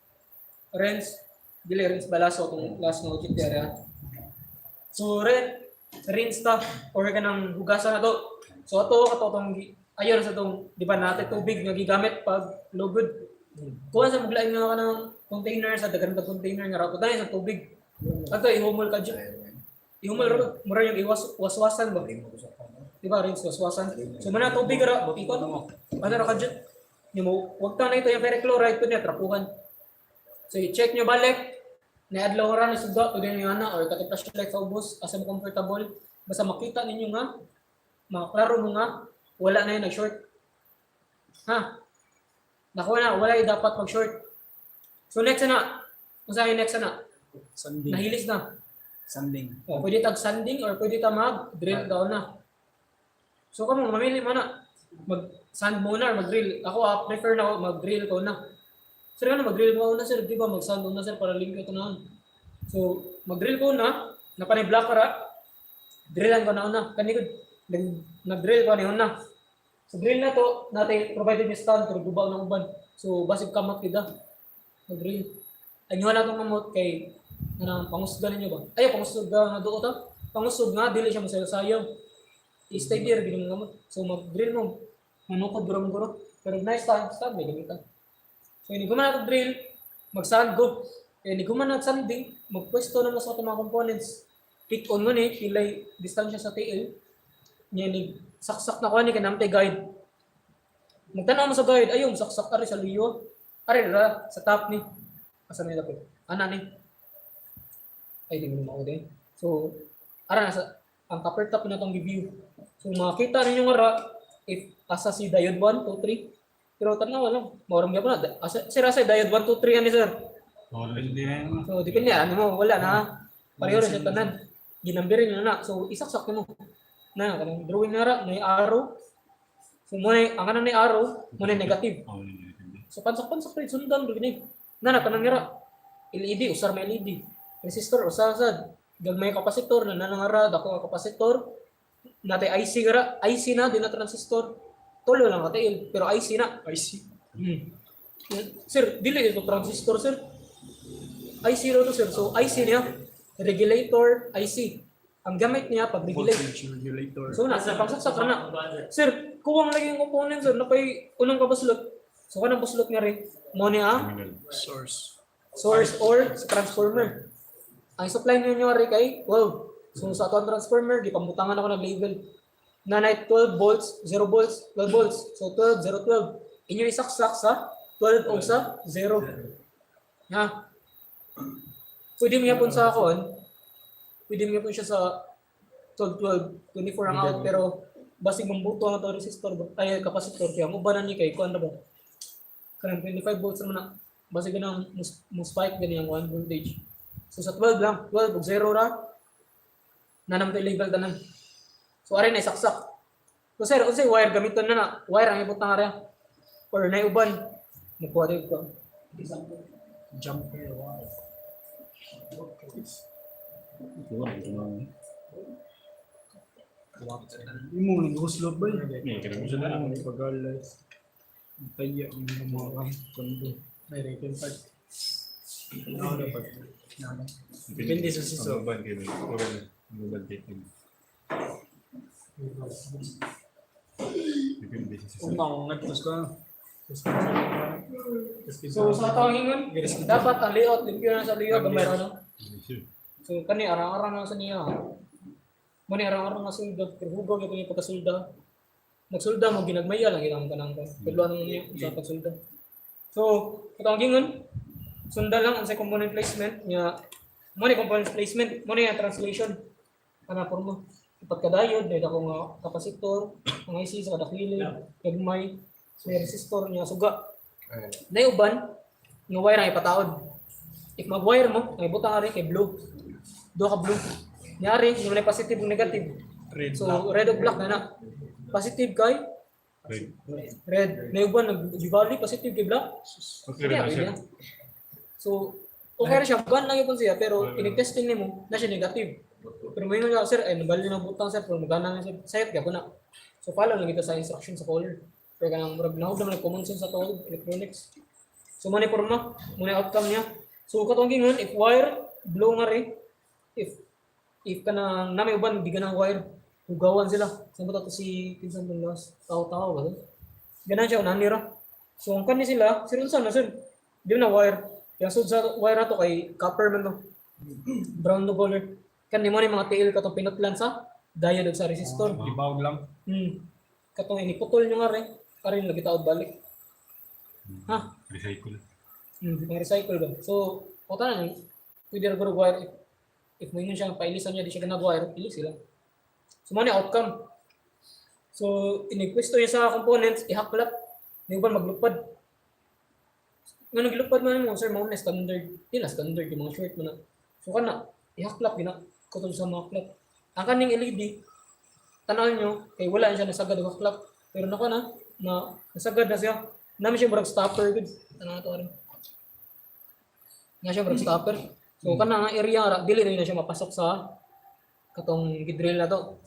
Rinse. Dili rinse balaso tong last no OGT area. So rinse ta or kanang hugasan na to. So ato kato tong ayon sa tong di ba natin tubig nga gigamit pag lugod. Kuha sa maglain nga kanang container sa daghan ka container nga ra sa tubig. Ato ihumol ka dyan. Ihumal ra mura yung iwas waswasan ba? Di ba rin waswasan? So mana tubig ra ikon ano ra ka dyan? Yung mo wag ta na ito yung ferric chloride kunya trapuhan. So i-check nyo balik na adlaw ra ni suga pwede niyo ana or katong flashlight sa ubos asa mo comfortable basta makita ninyo nga maklaro mo nga wala na yun nag-short. Ha? Nakuha na, wala yung dapat mag-short. So next na. Unsa yung next na? Sanding. Nahilis na. Sanding. O, pwede tag sanding or pwede ta mag-drill down na. So kamo mamili mo na. Mag-sand muna or mag-drill. Ako prefer na ako mag-drill ko na. Sir, ano mag-drill mo na sir, di ba mag-sand muna sir para link ito na. So mag-drill ko na, napanay black ra. Drillan ko na una. Kani ko nag-drill ko ni una. So drill na to, natin provided ni stand pero gubaw ng uban. So basig kamot kita. Nag-drill. Anyuhan na itong mamot kay ano, pangusga ninyo ba? Ay, pangusga nga duot ha. Pangusog nga, dili siya masayo-sayo. I-stay there, gini mo gamot. So mag-drill mo, manukod guro guro. Pero nice stand, stand may gamitan. So hindi ko man nato drill, mag-sand go. Kaya hindi ko man nato sanding, magpwesto na mo sa atong mga components. Pick on mo ni, pilay distansya sa TL. Niya ni saksak na ko ni kanamte guide. Magtanaw mo sa guide, ayun, saksak ari sa liyo. Ari ra sa top ni. Asa man dapat? Ana ni. Ay, di mo na din. So, ara na sa ang copper top na itong review. So, makita ninyo nga ra, if asa si diode 1, 2, 3. Pero tanaw lang, maurang gyapon na. Asa, sir, asa diode 1, 2, 3 ani sir. Depende na yun. So, depende, ano mo, wala na. Pareho rin sa tanan. Ginambirin na na. So, isaksak mo. Na, kanang drawing na ra, may arrow. So, mo na, ang kanan ni arrow, mo na negative. Oo, depende. So, pansak-pansak rin, sundan, rin Na, na, tanan nga ra. LED, usar may LED. Resistor, usar sad. Gagmay kapasitor, na nanangara, dako ang kapasitor. Natay IC nga ra, IC na, di na transistor. Tulo lang katiil, pero IC na. IC. Sir, dili ito transistor, sir. IC raw to, sir. So, IC niya. Regulator, IC. Ang gamit niya pag regulate. Voltage regulator. So, nasa pangsaksak ka na. Sir, kuwang lagi yung component, sir. Napay unang kabuslot. So, kanang buslot nga rin. Mo niya ang Terminal. Source. source or sa transformer. Ang supply niyo rin kay 12. So sa atong transformer, di pambutangan ako nag-label. Nanay 12 volts, 0 volts, 12 volts. So 12, 0, 12. Inyo isaksak sa 12 o sa 0. Ha? Pwede mo yapon sa akon. Pwede mo yapon siya sa 12, 12, 24 ang out. Pero basig mambuto ang ato resistor ba? Ay, capacitor. Kaya mo ba na ni kay kuan na ba? Kanang 25 volts naman na. Basig ganang mo spike gani ang one voltage. So sa 12 lang, 12 ug 0 ra. Nanam to label tanan. So ari na isaksak. So sir, unsay wire gamiton na na? Wire ang ibutang ara. Or nay uban. Mukuha din ko. Example. Jumper wire. Imo nang guslot ba yun? Ngayon, kaya mo siya na. Ano, pag-alay. Taya ang mga kondo. May written part. Ano dapat? Ano? Depende sa siso. Ang uban, kaya may- ang uban, depende. Depende sa siso. Una, nagtos ka. So sa atong ingon, dapat ang layout limpyo na sa layout gamay ra no. Sir. So kani arang-arang na sa niya. Mani arang-arang na sulda, pero hugaw gyud ni pagkasulda. Nagsulda mo ginagmaya lang ginang kanang kan. Pedluan mo niya sa pagsulda. So, katong gingon, sundan lang unsay component placement nya mo ni component placement, mo ni ang translation ana porma. Pagka-diode, may dako nga kapasitor, ang IC sa kada kilid, gagmay, may resistor niya suga. Nay uban, nga wire ang ipataod. If mag-wire mo, ang ibutang ari kay blue. Duha ka blue. Nyari, yung may positive ug negative. Red. So, red ug black na na. Positive kay Red. red. Nay uban nag-valley positive kay black. Okay rin na, sir. Yeah. So, okay ra siya, gan lang yun siya, pero inig-testing nimo na siya negative. Pero may nga sir, ay nabali ng butang sir, pero magana na sir, sayot gyapon na. So follow lang kita sa instruction sa caller. Pero kanang murag nahog naman common sense sa tawag electronics. So mo ni porma, mo ni outcome niya. So katong gingon if wire blow nga rin, if kanang na may uban di ganang wire, hugawan sila. Samot ato si kinsan tong last tao-tao ba to? Ganan siya unahan nira. So ang kani sila, sir unsa na sir? Di na wire. Yang sud sa wire na to kay copper man to. Brown no color. Kan mo ni mga tiil katong pinutlan sa diode ug sa resistor. Ibawag lang. Katong iniputol nyo nga rin. Arin lagi taod balik. Ha? Recycle. Mga recycle ba? So, o tanan, pwede ra guro wire if mo siya pailisan niya di siya ganag wire, ilis sila. So mo ni outcome. So, inigpwesto niya sa components, ihaklap, di ba maglupad. Nga naglupad man mo, sir, mao na standard. Di na standard yung mga short mo na. So kana, ihaklap gina katong sa mga klap. Ang kaning LED, tanaw nyo, kay wala na siya nasagad og haklap. Pero nako na, na nasagad na siya. Nami siya murag stopper gud. Tanaw to rin. Nga siya murag stopper. So kana nga area ra dili na yun na siya mapasok sa katong gidrill na to.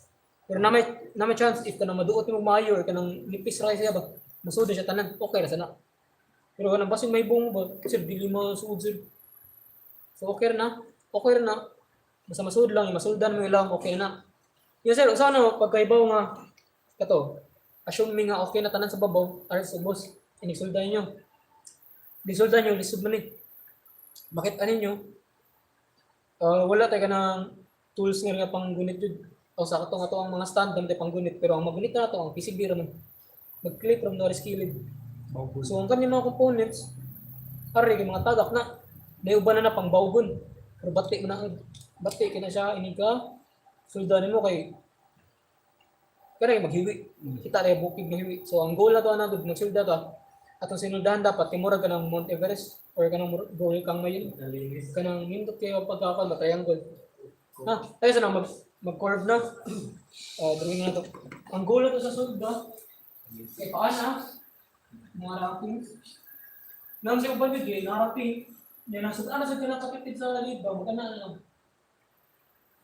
Pero na may chance if kanang maduot nimo maayo or kanang nipis ra siya ba. Masud na siya tanan. Okay ra sana. Pero kanang basin may buong ba, sir dili masuod sir. So okay ra na. Okay ra na. Basta masuod lang, masuldan mo lang, okay na. Yun sir, usa no pagkaibaw nga kato. Assuming nga okay na tanan sa babaw, aron sa boss, inisuldan niyo. Disuldan niyo, lisod man eh. Bakit ano niyo? Ah, wala tayo kanang tools nga nga panggunit jud. O sa katong ato ang mga stand dam panggunit pero ang magunit na ato ang PCB ra man. Mag-clip ra man sa kilid. Bawag. So ang kanyang mga components ari kay mga tagak na naiuban na na pang bawgon. Pero bati mo na bati kay na siya ini ka suldan mo kay kanay maghiwi. Kita rin bukid nga hiwi. So ang goal na to ana gud magsulda ka atong sinuldahan dapat timurag ka ng Mount Everest or kanang goal kang mayon Nalinis. kanang nindot kayo pagkakal na triangle. Ha, tayo sana mag curve na. Oh, drawing na to. Ang goal na to sa sulda kay paana mga wrapping. Nang sa uban yun, eh, na-wrapping. Yan ang ano sa kinakapitid sa lead ba, magana na lang.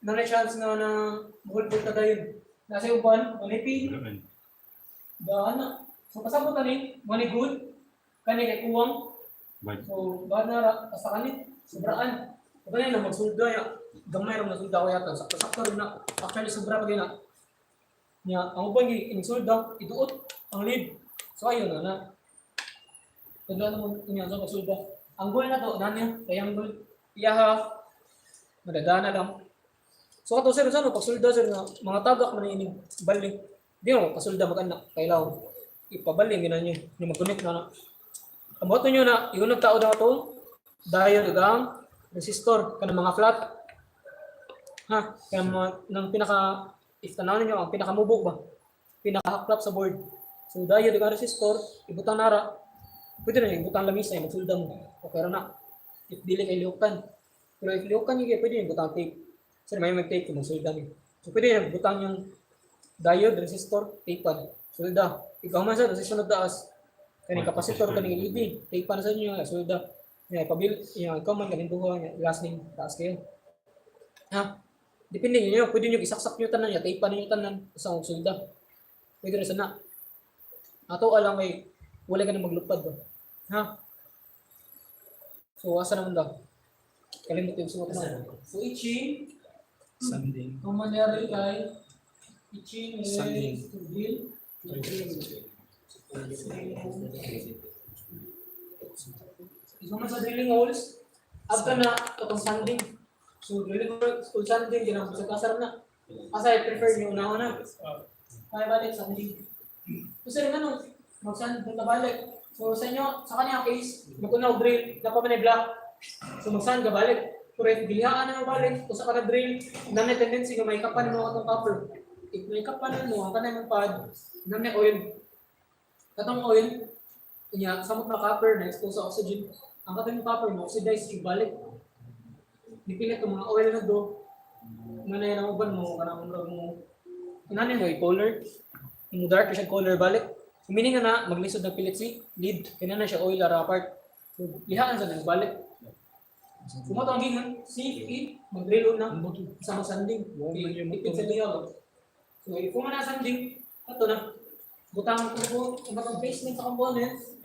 Na chance nga na mahulpot ka dayon. Nasa uban, manipin, Gaan. daan na. So pasabot na ni, money good, kani kay kuwang, Bad. so, ba na ra, basta kanit, sobraan. So, kanina, magsulda ya. Gamay ra magsulda ko yata. Sakto-sakto rin na. Actually, sobra pa gina. Nya, ang uban gi insulda, iduot ang lead. So, ayun na na. Tanda na mo niya sa pagsulda. Ang goal na to, na niya, triangle. Iyaha, madadana lang. So, ato sir, sa ano, pagsulda sir, nga, mga tagak man ini bali. Di mo, pasulda mag-anak, kailangan. Ipabaling, gina niyo, ni mag-connect na na. Ang boto nyo na, yun ang tao na ito, diode ug ang resistor, kanang mga flat. Ha, kanang mga, nang pinaka, if tanaw ninyo, ang pinakamubok ba? Pinaka-haklap sa board. So, diode ug ang resistor, ibutang nara. Pwede na ibutang lamisa, magsulda mo. Okay ra na. If dili kay lihukan. Pero if lihukan yun, pwede yung butang tape. Sir, may mag-tape kung magsulda niyo. So, pwede yung butang yung diode, resistor, tape. Sulda. Ikaw man sir, sa sunod taas. Kaning kapasitor, kaning LED, tape na sa inyo, sulda. Nga, pabil, yung ikaw man, kaning duha, nga, last name, taas kayo. Ha? Depende niyo, pwede niyo isaksak niyo tanan, ya, tape niyo tanan, sa sulda. Pwede rin sana. Ato alam kay wala ka na maglupad ba? Ha? So, asa naman daw? Kalimot yung suot na. So, itching, Sanding. ang mangyari kay itching is Sanding. to deal. Ikaw man sa drilling holes, after na itong sanding. So, drilling holes, kung sanding, ginang sa kasar na. Asa, I prefer nyo una na. Kaya balik, sanding. So, sir, ano, mag-sand, punta balik. So, sa inyo, sa kanya case, mag-una og drill, dapat man ay black. So, mag-sand ka balik. Pero if gilihaan na mo balik, kung sa ka na-drill, na may tendency nga may kapan mo atong copper. If may kapanan mo, ang kanang pad, na may oil. Katong oil, niya, samot na copper na expose sa oxygen. Ang katong copper mo, oxidize yung balik. Nipilit ang mga oil na do. Nga na yan ang uban mo, kanang murag mo. Ano mo, i-color. Yung dark siya color balik. So, meaning nga na, maglisod na pilit si lead. Kaya na siya oil ara part. So, lihaan sa nang balik. So, mo ang gingan, safe it, mag-drill na, sa sanding. Ipit sa liha ba? So, if mo na sanding, ato na. Butang ko po, ang batang placement sa components.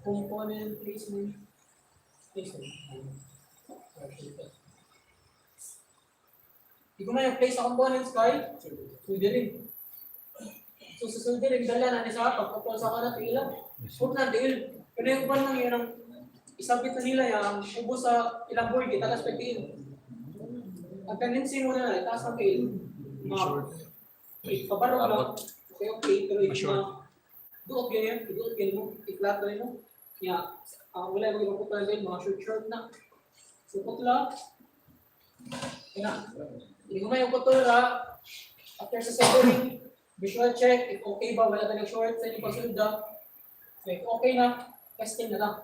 Component placement. Placement. Di ko man yung place sa components kay soldering. So sa soldering, dala na ni sa pagpapol sa kanat ilang. Huwag na tiil. Pero yung uban lang yun ang isabit na nila yung ubo sa ilang board, kita kas tiil. Ang tendency mo na, itaas ang kay ma pabaro na, okay, pero if Ma-short. ma duot ganyan, duot ganyan mo, i-flat na mo. Ya, wala mo ipaputol din, mga short-short na. So, putla. Kaya, hindi ko may putol ha. After sa soldering, visual check, if okay ba, wala tayong short sa inyong pagsulda. So, if okay na, testing na lang.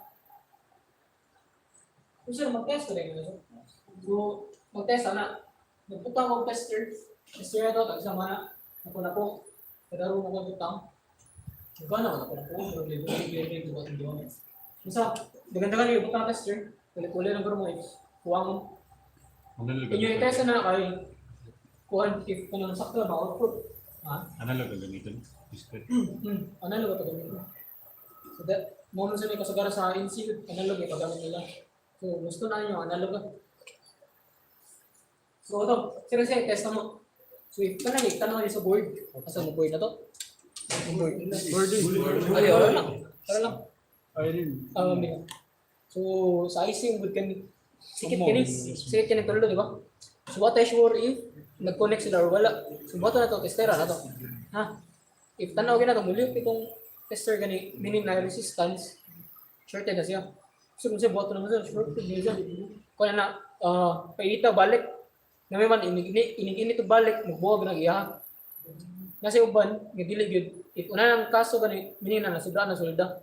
So, sir, mag-test ka rin. Ano, sir? So, mag-test na. Nagbutang ko tester. Tester na to, tag na. Ako na po. Kadaro mo ko butang. Gana ko na po na po. Pero libo, libo, libo, libo, libo. Masa, dagan-dagan yung butang tester. Kulit-kulit ang mo. Kuha mo. Analog Inyo ang yung test na kay kuha if kanang sakto ba output. Ha? Analog ang gamitin. Discrete. Analog ito gamitin. So that, mo man sila kasagara sa NC, analog yung paggamit nila. So gusto na ninyo, analog ah. So ito, sila siya, test na mo. So if kanang tanong niyo sa board, asa mo board na to? Board. Board. Ay, wala lang. Wala lang. Ayun. So sa IC, good kami. Sikit Come on. kini, sikit kini tulo, di ba? So what I sure if nag-connect sila or wala. So buhato na to, testera na to. Ha? If tanaw gina to, muli itong tester gani, meaning na resistance, shorted na siya. So kung siya buhato naman siya, shorted na siya. Kung na, paita balik, na may man, inig-init to balik, magbuwag na iya. Nasa uban, nga dili gyud. If una ng kaso gani, meaning na nasubra na sulda.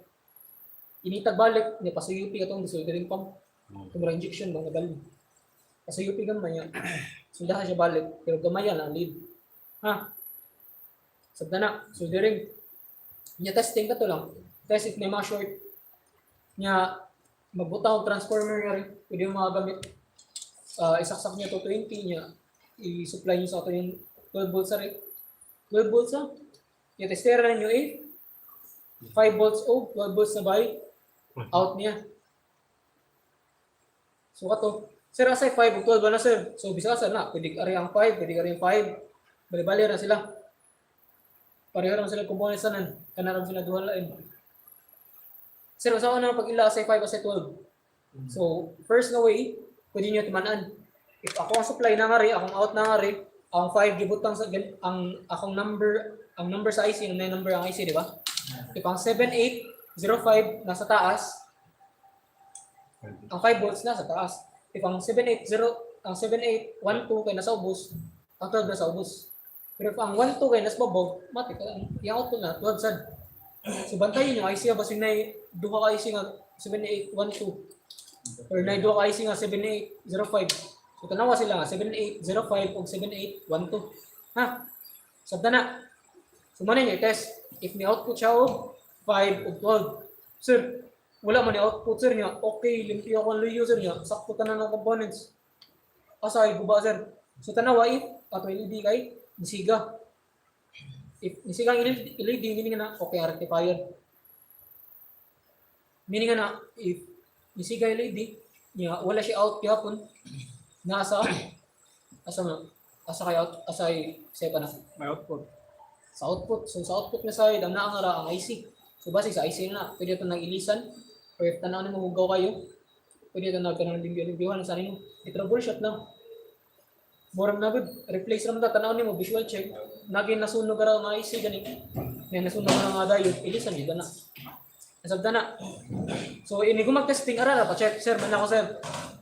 Initag balik, niya pasuyupi katong soldering pump. Tumura injection bang nagali. Pasuyupi gamay niya. Suldahan siya balik, pero gamay na ang lead. Ha? Sabda na, soldering. Niya testing ka to lang. Test if may mga short. Niya, magbuta og transformer nga rin. Pwede yung mga gamit. Isaksak niya to 20 niya. I-supply niyo sa ato yung 12 volts rin. 12 volts ah. Niya testera ninyo eh. 5 volts o 12 volts na by out niya. So kato, sir asay 5 ug 12 ba na sir? So bisa sir na, pwede ari ang 5, pwede ari ang 5. Bali-bali ra sila. Pareho ra sila components tanan, kana ra sila duha lain. Sir, usa na pag ila asay 5 asay 12. So, first nga way, pwede niyo timan-an. If ako ang supply na nga ri, akong out na nga ri, ang 5 gibutang sa ang akong number, ang number sa IC, ang number ang IC, di ba? If ang 7805 nasa taas, ang 5 volts nasa taas. If ang 780, ang 7812 kay nasa ubos, ang 12 nasa ubos. Pero if ang 12 kay nasa babaw, matik ang yung output na 12 sad. So bantayan yung IC basin na duha ka IC nga 7812 or na duha ka IC nga 7805. So tanawa sila nga 7805 ug 7812. Ha? Sabta na. So man yung test if ni output siya og 5 ug 12. Sir, wala man ni output sir niya. Okay, limpyo ako ang luyo sir niya. Sakto tanan ng components. Asa ay guba sir. So tanawa if ato LED kay nisiga. If nisiga ang LED, meaning na okay ang rectifier. Meaning na if nisiga LED niya wala siya out gyapon nasa asa man asa kay out asa ay sepa na May output. Sa output. So sa output na side, ang naangara ang IC. So base sa IC na, pwede ito nang ilisan or if tanaw nimo hugaw kayo, pwede ito na kanang limpyo-limpyohan sa nimo. I-troubleshoot lang. Murag na gud, replace ra man ta tanaw nimo visual check. Naging nasunog ra ang IC gani. May nasunog ra nga dayon, ilisan gyud na. Nasabda na. So ini ko mag-testing ara ra pa-check sir man ako sir.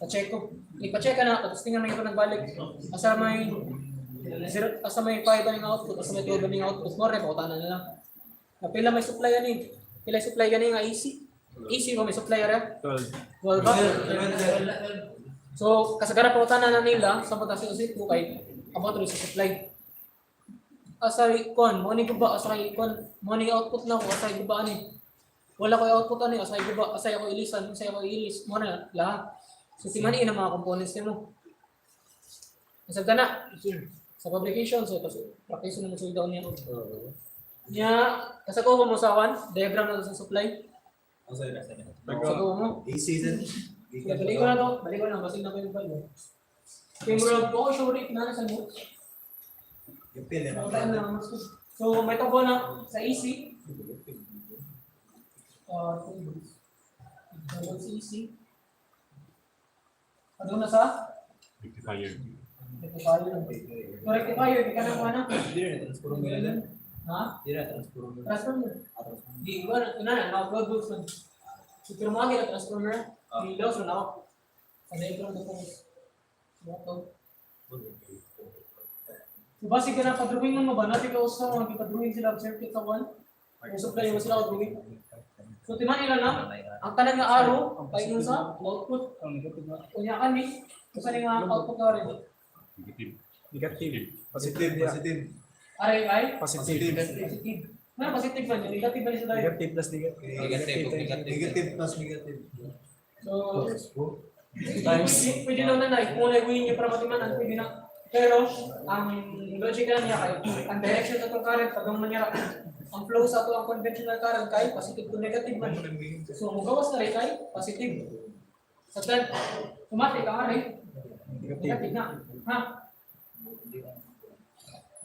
Pa-check ko. I-pa-check ka na tapos tingnan mo yung nagbalik. Asa may zero, asa may 5 ang output, asa may 12 ang output, more na pautanan na lang. Na pila may supply ani? Pila supply gani nga AC? AC mo may supply ara? 12. 12 ba? So kasagara pautanan na nila sa pagkasi usit ko kay about rin sa supply. Asa kon mo ni guba asa kay kon mo ni output na ko asa guba ani. Wala ko output ani asa guba asa ako ilisan asa ako ilis mo na lahat. So timani ang mga components nimo. Nasabta na sa publication so tapos practice na mo suldaw niya. Niya kasagubo mo sa kwan diagram na to sa supply. Kasagubo mo. AC din. Kaya balik ko na to, balik ko na kasi na ko yung value. Kaya murag ko sure if na sa notes. Yung pila na. Wala na. So may tabo na sa AC. Sa AC. Ano na sa Rectifier. Rectifier. So rectifier, di ka na mo na. Di na transformer nila. Ha? Di na transformer. Transformer. Ah, transformer. Di ba na na na 12 volts man. So pero mga kaya transformer, Ah. di loss na ako. Sa diagram na po. Moto. So basi ka na pa-drawing man mo ba? Natin ka usa mga pa-drawing sila og circuit sa one. O supply mo sila og drawing. So timan nila na ang tanan nga arrow kay sa output. Ang negative na. Unya kani usa ni nga output na rin. Negative. Negative. Positive, positive. Aray ay Positive. positive. Nga positive man, yun. Negative ba ni sa tayo? Negative plus negative. Negative, negative. Negative plus negative. So Times. Pwede na na, kung nag-win niyo para matimanan, pwede na. Pero, ang logic lang niya kay, ang direction sa itong current, pag ang manyara, ang flow sa ato ang conventional current kay, positive to negative man. So, kung gawas na rin kay, positive. Sa then, tumatik ang aray, Negative. negative na. Ha?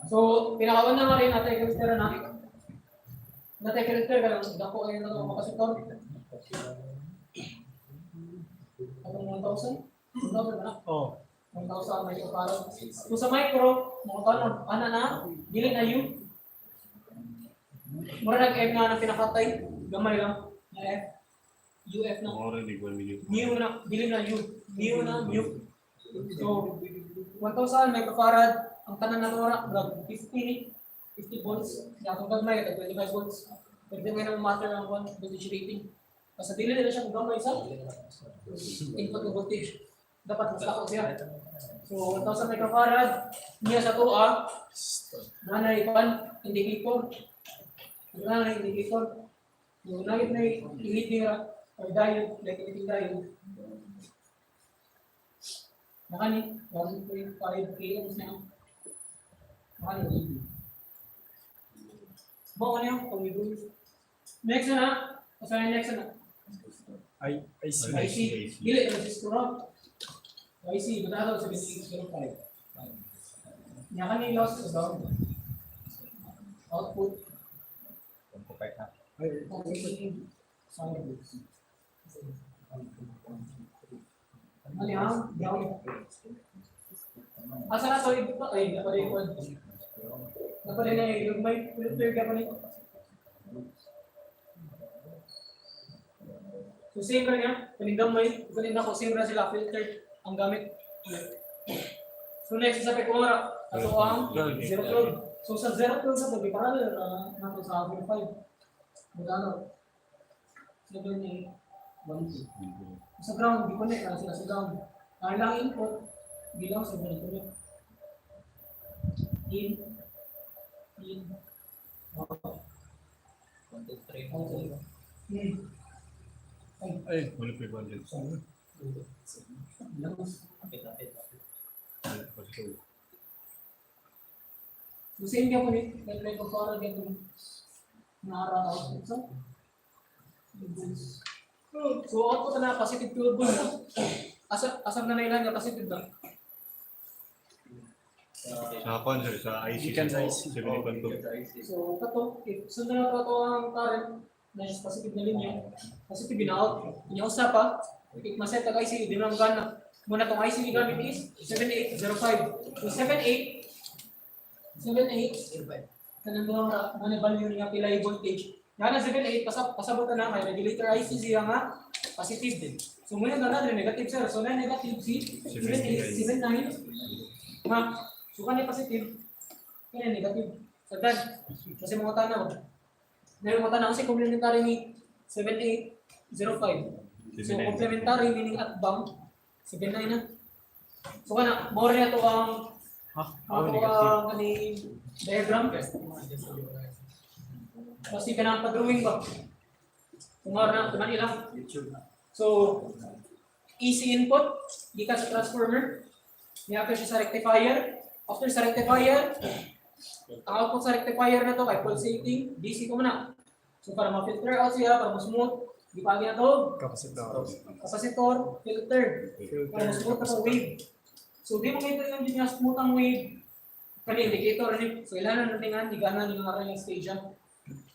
So, pinakauna nga rin natin character na. Natay character ka lang, dako ay na ito kapasitor. Atong 1,000? 1,000 ba na? Oh. 1,000 microfarad. So sa micro, mga kanon, ana na, dili na U. Mura nag M nga na pinakatay, gamay lang, na F. UF na. Mga rin, 1 million. Mu na, dili na U. Mu na, mu. So, 1,000 microfarad, ang tanan na tora, brag, 50 ni, 50 volts. Kaya itong gagmay, tag 25 volts. Pwede nga nang matter ang one voltage rating. Basta dili nila siya kung gamay sa input ng voltage. Dapat mas lako siya. So, 1,000 microfarad, niya sa tuwa, nanay pan, indicator. Nanay indicator. Yung nagit na leading ra, or diode, like anything diode. Nakani, 1.5 kms na. Nakani, Mo ano yung pag Next na, asa na next na? I, IC. IC. Dili, resistor ra. IC, matakaw sa 7805. Nya kani loss sa down. Output. Ay, Sound. Ano yan? Ground. Asa na to? Ito? Ay, napalikod. Napalikod na yung may filter ka pa nito. So same ra niya, kaning gamay, kaning nako same ra sila filter ang gamit. So next sa Pecora, ato ang 012. So sa 012 sa tabi parallel ra nato sa 5. Magkano? 7, 8, 1, 2. Sa ground, di connect na sila sa ground. Ang lang input, bilang sa ganito niya. In, in, out, 1, 2, 3, out. Ay, 1.500. Bilang. Kapit, kapit, kapit. Positive. So same ka po ni, like ko para ganito. Nara output sa. So output na positive 12 volts. Asa asa na nailan nga positive ba? Sa kwan, sir, sa IC. Gikan sa IC. 7.2. So kato, if sundan na to ang current na siya positive na linya, positive na out. Inya usa pa, if maset ang IC, di man gana. Muna tong IC gamit is 7805. So 78 78 kanang mga mga value niya pila yung voltage. Yana 78 pasab pasabot na kay regulator IC siya nga positive din. So muna na na negative sir. So na negative si 78 79. Ha. So kani positive kani negative. So dan kasi mga tanaw. Na yung mga tanaw kasi complementary ni 7805. So 79. complementary meaning at bound 79 na. So kana more na to ang Ha? ako Oh, negative. ang kani diagram. Kasi ka na pa-drawing ba? Kung na, kuman ilang. So, easy input, gikan sa transformer. Niya siya sa rectifier. After sa rectifier, ang output sa rectifier na to kay pulsating, DC ko man. So para ma-filter out siya, para mas-smooth, gipagi na to, Capacitor. capacitor, filter. Para Filter. mas smooth na wave. So di mo kita yung nga smooth ang wave. Kani indicator ni so ilan na tingan di gana ni mga yung stage ah.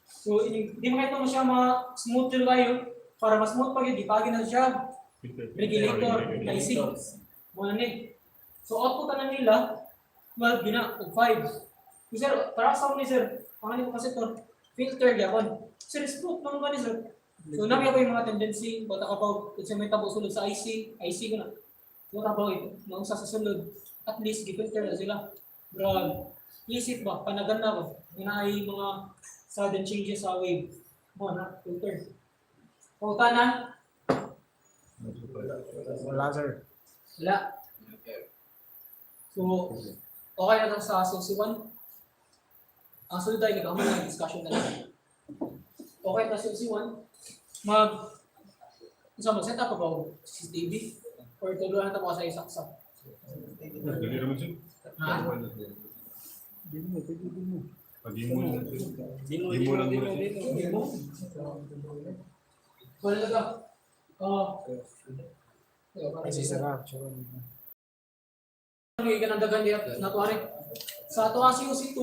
So ini di mo kita mo siya ma smooth jud kayo para mas smooth pag di pagi na siya regulator IC. Mo na ni. So output na nila 12 gina ug 5. So, sir, para sa ni sir, ang ano capacitor, filter gyapon. Sir, stroke man ba ni sir? So nami ako yung mga tendency, bata ka pa, kasi may tabo sulod sa IC, IC ko na. So wala ba ito, mausa sa sulod, at least gi-filter na sila. Brag, isip ba, panaganda ba, nga ay mga sudden changes sa wave. Mo na, filter. Pauta na, Wala, sir. wala. So, okay na to sa CC1. Ang sunod ay nagkaroon na discussion na lang. Okay na sa CC1. Mag, so mag-set up about CCTV or tuloy na ito sa isaksa. Dali naman sir. Ha? Di mo, pwede di mo. Pag-imo lang sir. Di mo, Di mo lang muna, sir. di mo. Wala na ka. Oo. Ay, si Sarah. Sure. Ano yung ganang niya na tuwari? Sa ato ang COC2,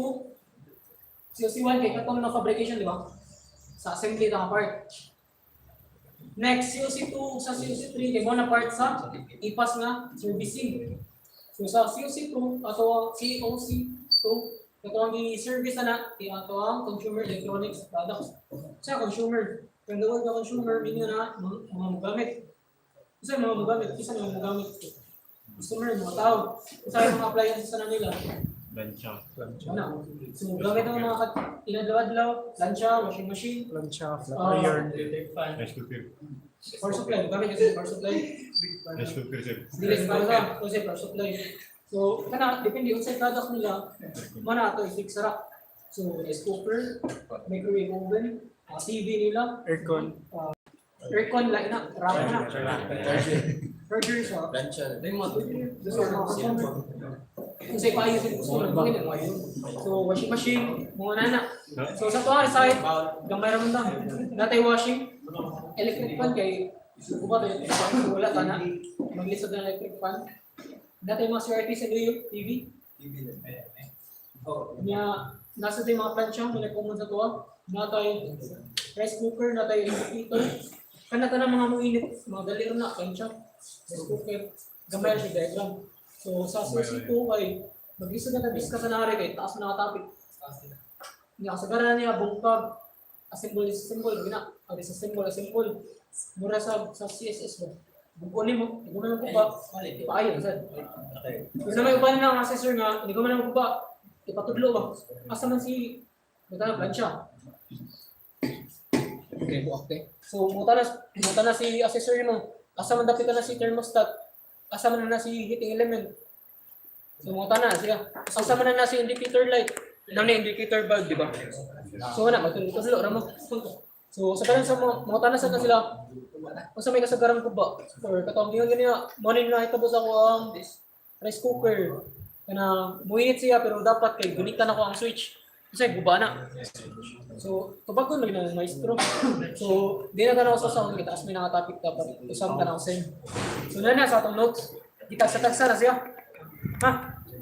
COC1 kay katong na fabrication, di ba? Sa assembly na part. Next, COC2 ug sa COC3 kay mo na part sa ipas nga servicing. So sa COC2 ato ang COC2 kato ang i-service na na kay ato ang consumer electronics products. Sa consumer, kung the word na consumer meaning na mga mogamit. Sa mga mogamit, isa mga mogamit. Customer, mga tao. Sa mga appliances na nila. Lansya. Ano? So gamit ang mga inadlaw-adlaw, lansya, washing machine, Plancha, flat Ah. iron. Rice cooker. power supply. Gamit kasi power supply. Rice cooker sir. Dili sa para kasi power supply. So, kana depende unsay product nila, mana ato i-fix ra. So, rice cooker, microwave oven, TV nila, Aircon. Aircon lain na, rack na. Charger sa Plancha. So, mga customer. Unsay paayo sa customer, bakit ang maayo? So, washing machine, mga nana. So, sa tuwa side, gamay ra man ta. Natay washing, electric fan kay uba to electric fan, so wala ta na. Maglisod na electric fan. Natay mga CRT sa luyo, TV. Nya nasa tayo mga plancha, mga common sa tuwa. Natay rice cooker, natay heater. Kana ta na mga muinit, mga dali ra na plancha, rice cooker. Gamay ra siya diagram. So sa CC2 kay maglisod na ta discuss na ari kay taas na topic. Nya kasagaran niya bungkag assemble assemble gina, disassemble assemble. Mura sa CSS ba. Bungkon nimo, di ko man ko ba paayo sad. Kung na may uban na ang assessor nga, hindi ko man ako ba ipatudlo ba. Asa man si muta na plancha. Okay, buak te. So muta na si assessor mo. Asa man dapit na si thermostat. Asa man na si heating element. So muta na siya. Asa man na si indicator light. Nam na indicator bulb, di ba? So wala magtudlo ra mo. So sa karon sa mga muta na sa na sila. Unsa may kasagaran ko ba? Or katong giyon ganina, mo ni nakitabo sa ako ang rice cooker. Kana muinit siya pero dapat kay gunitan ako ang switch. Kasi guba na. So tubagon lagi ng maestro. So di na tanaw sa sa kita as may nakatopic dapat usab ka na same. So na na sa atong notes. Gitagsa-tagsa na siya. Ha?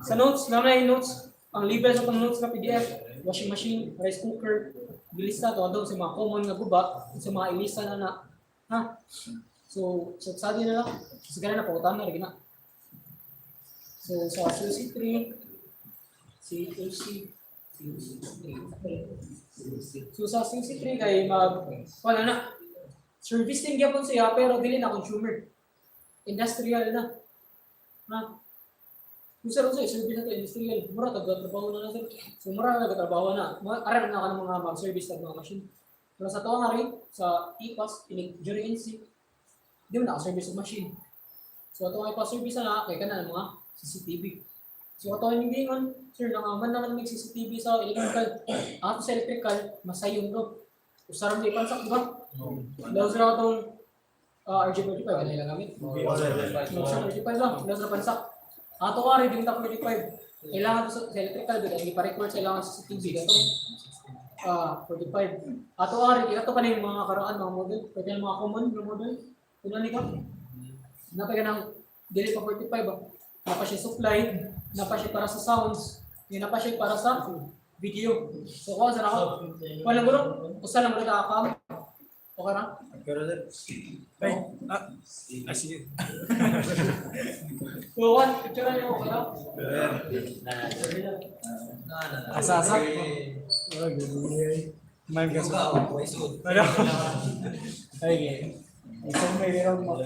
Sa notes, na may notes. Ang label sa atong notes na PDF, washing machine, rice cooker, gilista to adto sa mga common nga guba, sa mga ilista na na. Ha? So, so sadi na lang. So, ganun na pautan na rin na. So, sa COC3, COC, COC3. So, sa COC3 kay mag, wala na. Service din gyapon siya, pero dili na consumer. Industrial na. Ha? Kung sir, unsa, service na to, industrial. Mura, taga-trabaho na na, sir. So, mura na taga-trabaho na. Mga, aral na ka ng mga mag-service ng mga machine. Pero sa tuwa nga rin, sa IPAS, during NC, di mo naka-service ng machine. So, ato nga ipa-service na, kay ka na ng mga CCTV. So, ato ang hindi man, sir, nangaman naman may CCTV sa electrical. Ato sa electrical, masayon do. Usaram di ipansak, di ba? Laos na itong RG45, ano nila gamit? Laos na RG5 ba? Laos na pansak. Ato ka rin, di 45. Kailangan to sa electrical, di ba? Ipa-record sa kailangan CCTV. Ato, 45. Ato ka rin, ito pa na yung mga karaan, mga model. Pwede yung mga common na model. Kuno ni ka? Napay ka ng dili pa 45 ba? Napa siya supply, napa siya para sa sounds, yun napa siya para sa video. So kuha sa nako. Wala guro, usa lang guro ka cam. Okay ra? Pero sir, Ay, ah, ah, sige. So, one, picture niyo okay ra? Asa, asa. May kaso. Ano? Ay, okay. Ikaw may hirang mo.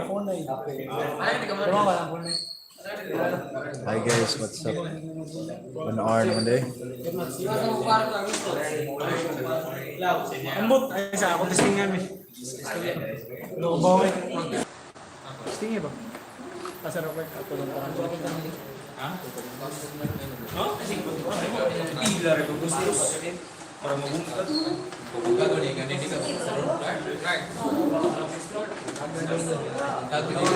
Phone na yun. Tumawa ka lang, phone na yun. Hi guys, what's up? 1 hour naman day. Ambot. Ay, sa ako testing namin. Ano ba eh? Testing eh ba? Asa na ko ako lang parang. Pila rin ko gusto. Para mabungkad. Bungkad ko ni ganun dito. Sa road, Clark. Clark. Gago din.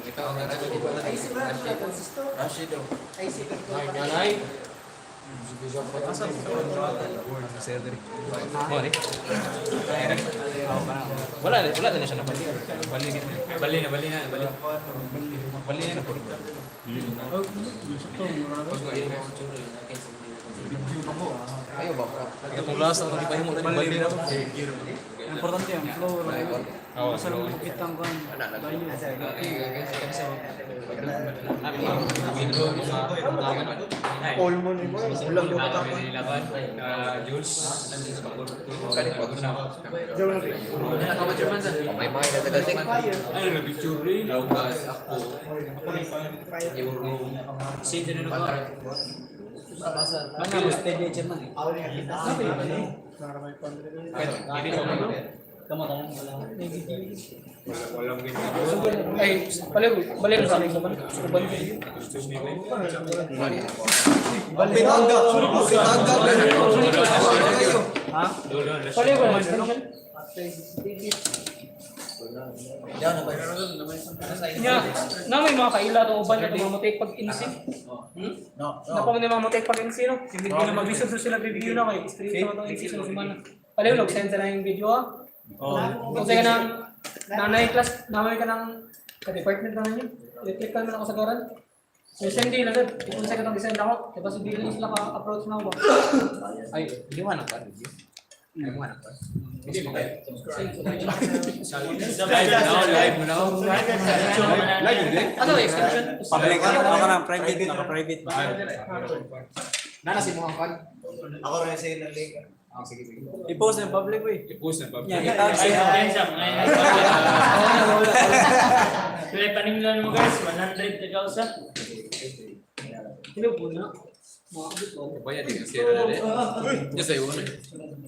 Ikaw ang nagagawa ko na Rashid. Rashid. Wala wala na siya nabali. Bali bali na bali na bali. Bali na po. Ayo ba? Itong last ako di pa himo na bali na. Importante ang flow. Oo, Basta lang makita ang kan. Dayo. all mo ni mo. Ulang yung ka. Jules. May mga nagagating. Ano na picture rin? Lucas ako. Euro. Sino na ba? Mana mo steady chairman eh. Para may pandre. Walang ganyan. Ay, balik, balik sa akin naman. Uban. Pitanga. Pitanga. Kayo. Ha? Balik ko na extension. Nya, na may mga kaila to uban na mamutay pag insi. No, Na pa man mamutay pag insi no. Mag-research sila review na kay street sa itong insi sa semana. Palayo log send na yung video ah. Kung sa'yo ka ng nanay class, nanay ka ng ka-department na ninyo. Electrical man ako sa garan. So send din lang sir. Kung sa'yo ka itong send ako, diba sa billing sila ka-approach na ako ba? Ay, hindi mo anak ba? Hindi mo anak ba? Hindi mo kayo. Live now, live now. Live hindi? Ano extension? Public ano ka na private, naka-private ba? Nana si Muhammad kan? Ako rin sa'yo ng link. Ah, sige, sige. I-post na public we. I-post na public. Yan, itag siya. Sila paninglan mo guys, 100 na kausa. Hello po na. Mga kabit ko. Bayad din kasi na rin. Just ay una.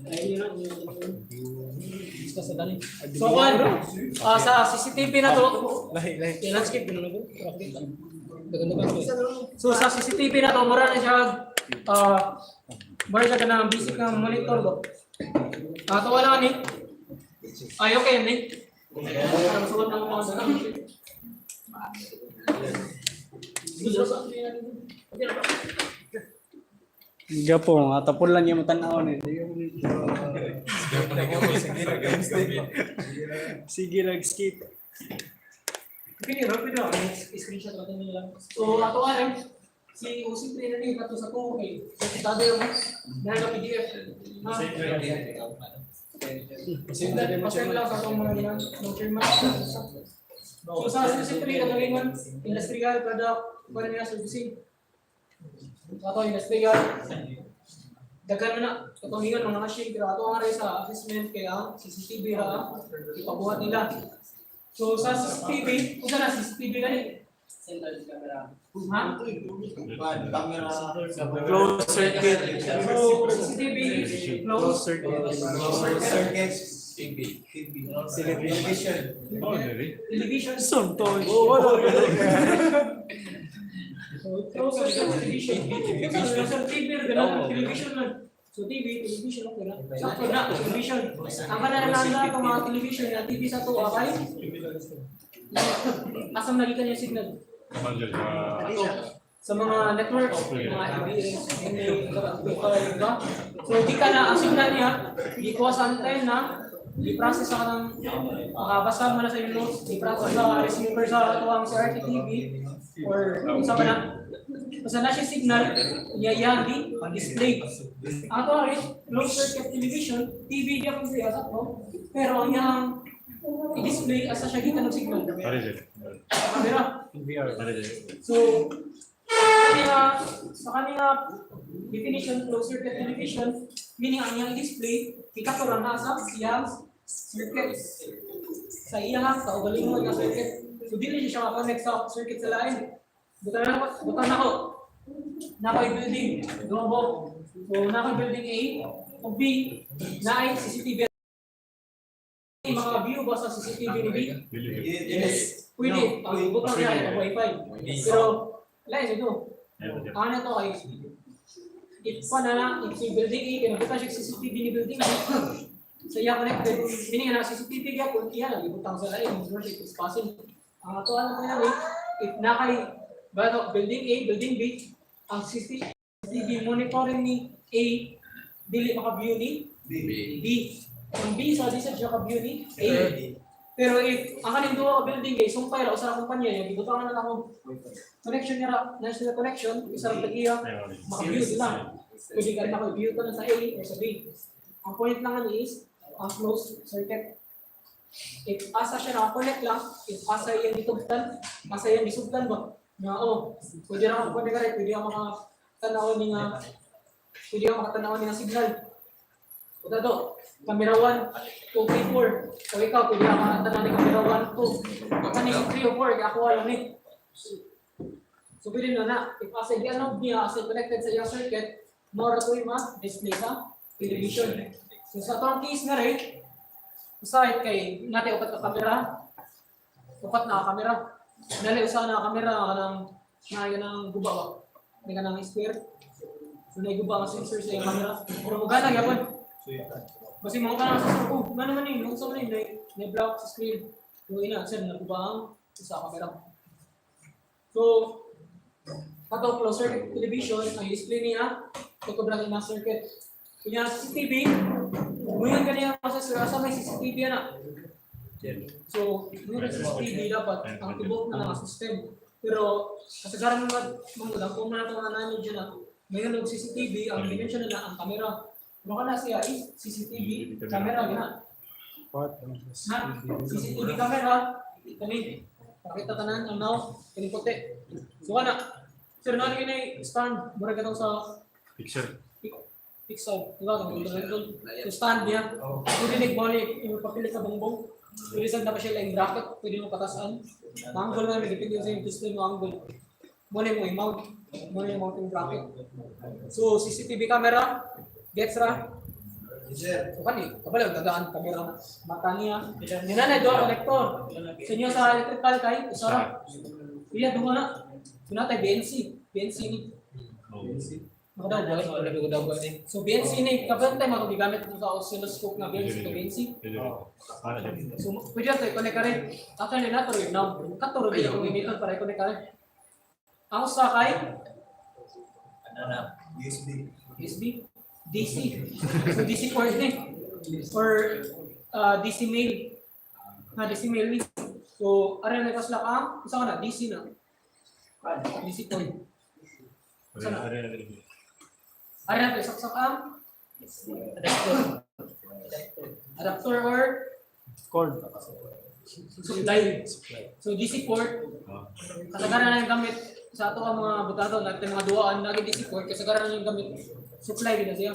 Ay, yun na, yun na, yun. Basta sa dali. So, Juan, sa CCTV na to, Lahi, lahi. yung landscape, ganun na ba? Dagan-dagan ko eh. So, sa CCTV na to, mura na siya, mura siya ka na basic na monitor ba? Ah, to wala ni. Ay, okay, ni. Ang suot ng mga sa. Okay na ba? Gapo, nga tapon lang yung tanaw ni. Sige lang skip. Pwede ro, pwede ro. Screenshot natin nila. So, ato alam, si OC trainer ni kato sa ko kay sabi yung dahil ka PDF. Ha? Pasend lang sa atong mga nila, ng chairman. So sa OC trainer kagalingon, industrial product, kuan nila servicing. Ato industrial. Daghan na katong ingon mga machine pero ato ang rin sa assessment kay ang CCTV ra ipabuhat nila. So sa CCTV, unsa na CCTV gani? Central camera. Ha? Camera. Closed circuit. So CCTV Closed closed circuit. Circuit. TV. TV. Television. Oh, really? television. Son to. Oh, wala. So closed circuit television. So TV ganun, television man. So TV, television okay na. Sakto na, television. Ang kananana itong mga television na TV sa tuwa kay asam lagi kanya signal Kaman dyan sa... sa mga networks, mga ABS, MA, local, diba? So di ka na, ang signal niya, gikuha sa antenna, I-process sa kanang makabasa mo na sa iyong notes, i-process sa receiver sa atuang CRT TV or unsa man na. Basta na siya signal, iya iyang di display. Ang ato is closed circuit television, TV gyapon siya sa to, pero ang iyang i-display asa siya gikan og signal. Pare sir. Sa camera. Pare sir. So, sa kanila definition, closed circuit television, meaning ang iyang display, ikato lang na sa iyang circuit. Sa iyang kaugalingon nga circuit. So, dili siya maka-connect sa circuit sa lain. Butan na ko. Na ako'y building. Dobo. So, na ako'y building A o B, na ay CCTV. Mga view ba sa CCTV ni B? Dili. Yes. Pwede. Ang butang niya ay Wi-Fi. Pero, lain ito. Ano to ay if pa na na, if si building A, kinabutan siya CCTV ni building B, sa iya connected, meaning na CCTV gyapon, iya lang, ibutang sa lain, it's not it's possible. Ang ato ano po yan eh, if na kay, ba to, building A, building B, ang CCTV monitoring ni A, dili maka-view ni B. B. Ang B sa di sa siya ka-view ni A. Pero if ang kaning duha ka building kay sumpay ra usa ka kumpanya, yung gibutangan na ako connection niya ra, na sila connection, isa ra tag-iya, maka-view sila. Pwede ka rin maka-view ka na sa A or sa B. Ang point lang ani is ang closed circuit. If asa siya naka-connect lang, if asa iyang gitugtan, asa iyang gisugtan ba? Nga oh, pwede ra ka connect rin, pwede ka makatanaw ni nga signal. Punta to, camera 1, 2, 3, 4. O ikaw, pwede ka makatanaw ni camera 1, 2. Ang kaning 3 o 4, ako alam ni. So pwede na na, if asa i-ano niya, asa connected sa iyang circuit, more to yung display sa television. So sa atong case na rin, usahay kay natin upat ka kamera, upat na ka kamera. Dali usa na ka kamera kanang na kanang guba ba. May kanang square. So naiguba ang sensor sa iyang kamera. Pero mo gana gyapon. Kasi mga kanang sa oh, nga naman ni, nung sa man ni, na block sa screen. So ina, sir, naguba ang isa ka kamera. So, kato closed circuit television, ang display niya, tukob lang yung circuit. Kunya CCTV, ngayon kaniya kasi sir, asa may CCTV na. So, ngayon ang CCTV dapat ang tibok na nga system. Pero kasagaran mga mga kung na itong knowledge na ngayon og CCTV, ang dimension na ang camera. Pero kana siya is CCTV camera gina. Na CCTV camera kani pakita tanan ang now kani puti. So kana sir na kini stand mura katong sa Picture. pixel, di ba? Ganun, ganun, ganun. So stand niya. Pwede na ibalik, yung papili sa bongbong. Pwede sa na pa siya lang bracket, pwede mo patasan. Angle na, depende sa yung display mo angle. Muna mo i-mount, muna yung mounting bracket. So CCTV camera, gets ra. Sir. So kani, kabalo tagaan camera mata niya. Nina na doon connector. Sa inyo sa electrical kay usara. Iya duha na. So natay BNC, BNC ni. Makadaw ba? Wala ko daw ni. So BNC ni kabalo tayo mga gigamit mo sa oscilloscope nga BNC to BNC. Para sir. So pwede nato i-connect ka rin. Actually na to rin now. Kato rin yung gamiton para i-connect ka rin. Ang usa kay Ano na? USB. USB DC. So DC cord ni or DC mail. Na DC mail ni. So ari na kaslak ang usa ka na DC na. DC cord. Are are. Ari na isaksak ang Adapter. adapter or Cord. supply. So DC port, kasagaran na yung gamit sa ato ang mga butato natin mga duaan lagi DC port kasagaran na yung gamit supply din na siya.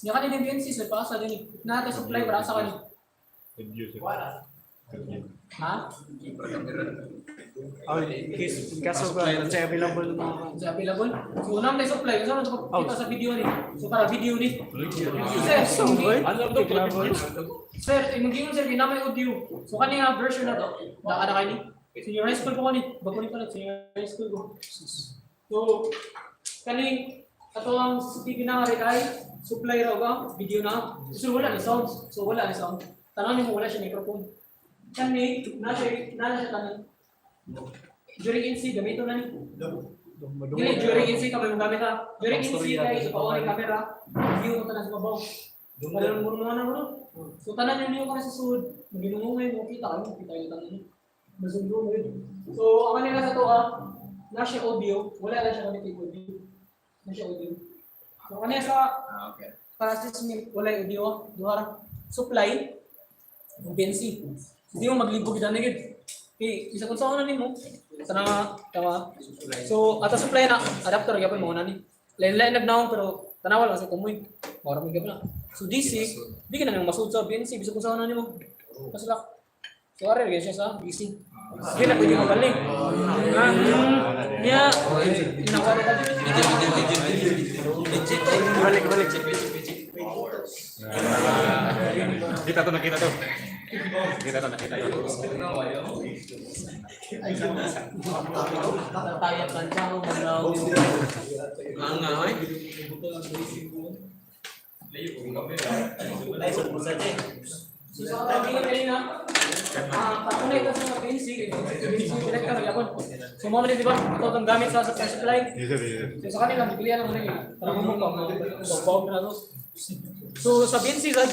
Nya kanin yung BNC sir para sa din na supply para sa kanin. Review sir. Ha? Oh, in case of sa available na mga Sa available. So unang may supply kasi ano kita sa video ni. So para video ni. Sir, sir, imong gingon sir kinamay audio. So kani nga version na to, daka na kay ni. Senior high school ko kani, bago ni pa senior high school ko. So kaning ato ang CCTV na nga kay supply raw ba video na. So wala ni sound. So wala ni sound. Tanan nimo wala siya microphone. Kani na siya tanan. During NC gamito na ni. Dili during NC ka may gamit ha. During NC kay ipa-on ang camera, view mo tanan sa mabaw. Wala mo na bro. So tanan yun yung sa sud, maginungungay mo kita mo kita yung tanan. Masundo mo yun. So ang kanila sa to ah, na siya audio, wala na siya connected audio. Na siya audio. So kanila sa para sa assessment, wala yung audio, duha ra. Supply, yung BNC. Hindi mo maglibog dyan na yun. Okay, isa kung saan na nimo. Tana, tawa. So, ata supply na, adapter gyapon mo na ni. Lain-lain nagnaong pero tanawa lang sa kumoy. Mara mo gyapon na. So DC, di ka na nang masud sa BNC bisag kung saan na nimo. Kasulak. So are gyud siya sa DC. Di na pwede mabalik. Ha? Niya, inakuha ka Video, video, video, video, video. Balik, balik. Kita to, nakita to. Nakita to, nakita to. Tayo plancha ko maglaw. Mga oy. So sa kami kanina, ah, patunay ito sa mga BNC, BNC connector gyapon. So mo man di ba? Ito ang gamit sa supply. Yes, sir, yes, sir. So sa kanila, bibili na muna eh. Para mo mo mo na to. So sa BNC sad,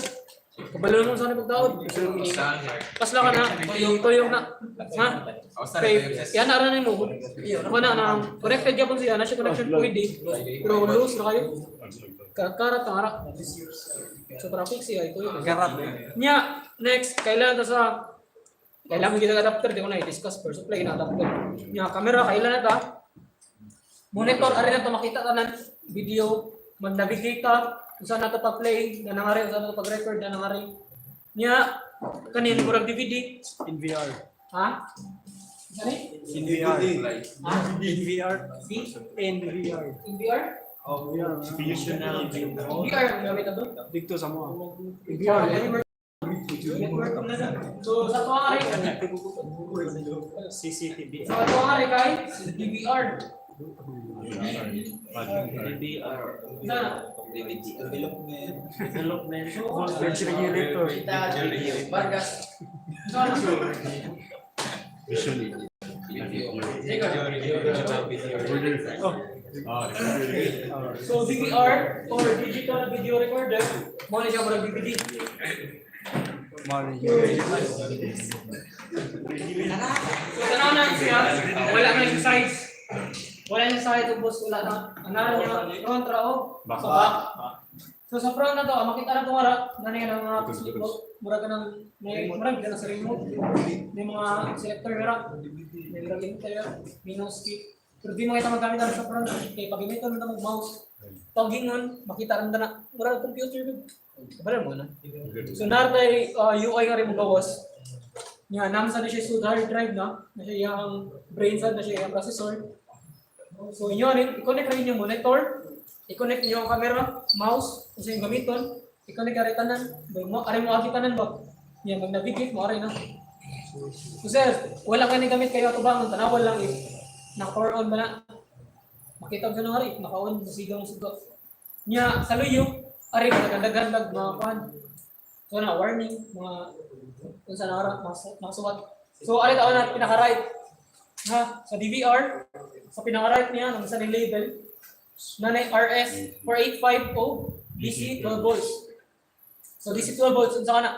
kabalo mo sana pagdaod. Pasla ka na, tuyong na. Ha? Okay, yan ara na mo. Ako na na connected gyapon siya, na siya connection pwede. Pero loose na kayo. Karat ang ara. So traffic siya ito yun. Karat. Nya, next, kailangan ta sa kailangan kita adapter, di ko na i-discuss per supply na adapter. Nya, camera kailangan ta. Monitor ari na to makita tanan video, mag-navigate ta kung saan nato pag-play, na nangari, kung saan nato pag-record, na nangari. Nya, kanin murag DVD. In VR. Ha? Saan eh? In VR. Ha? In VR. C? In VR. In VR? Oh, VR. Visional view. VR ang gamit na to? Dito sa mga. VR. Network. So, sa tuwa rin, CCTV. sa tuwa rin kay DVR. DBR. Sana. Development. Development. Voltage regulator. Vargas. Sana. Vision. Oh. Ah, recorder. So DVR or digital video recorder, mo na siya murag DVD. Mali. So tanaw na siya, wala na yung size. Wala na size ubos wala na. Ano niya front ra o Back. sa back. So sa front na to, ang makita na to nga na niya ng mga murag ka ng may murag ka na sa remote. May mga selector ra. May murag enter, minus skip. Pero di makita magamit ang sa front kay pag gamiton na mo mouse. Pag gingon, makita rin na murag computer gud. Kabalo mo na. So naratay UI nga rin mo gawas. Nga naman sa na siya sud hard drive na, na siya yung brain sad na siya yung processor. So inyo rin, i-connect rin yung monitor, i-connect niyo ang camera, mouse, kung sa yung gamiton, i-connect rin tanan, mo ari mo agi tanan ba? Nya mag-navigate mo ari na. So sir, wala ka ni gamit kayo ato bangon, tanawan lang if naka-power on ba na. Makita mo sa nang ari, naka-on, sigaw suga. Nya sa luyo, ari kadaghan dag mga kuan. So na warning mga unsa na ara mga suwat. So ari taon na pinaka right ha sa DVR sa pinaka right niya nang sa label na na RS 4850 DC 12 volts. So DC 12 volts unsa ka na?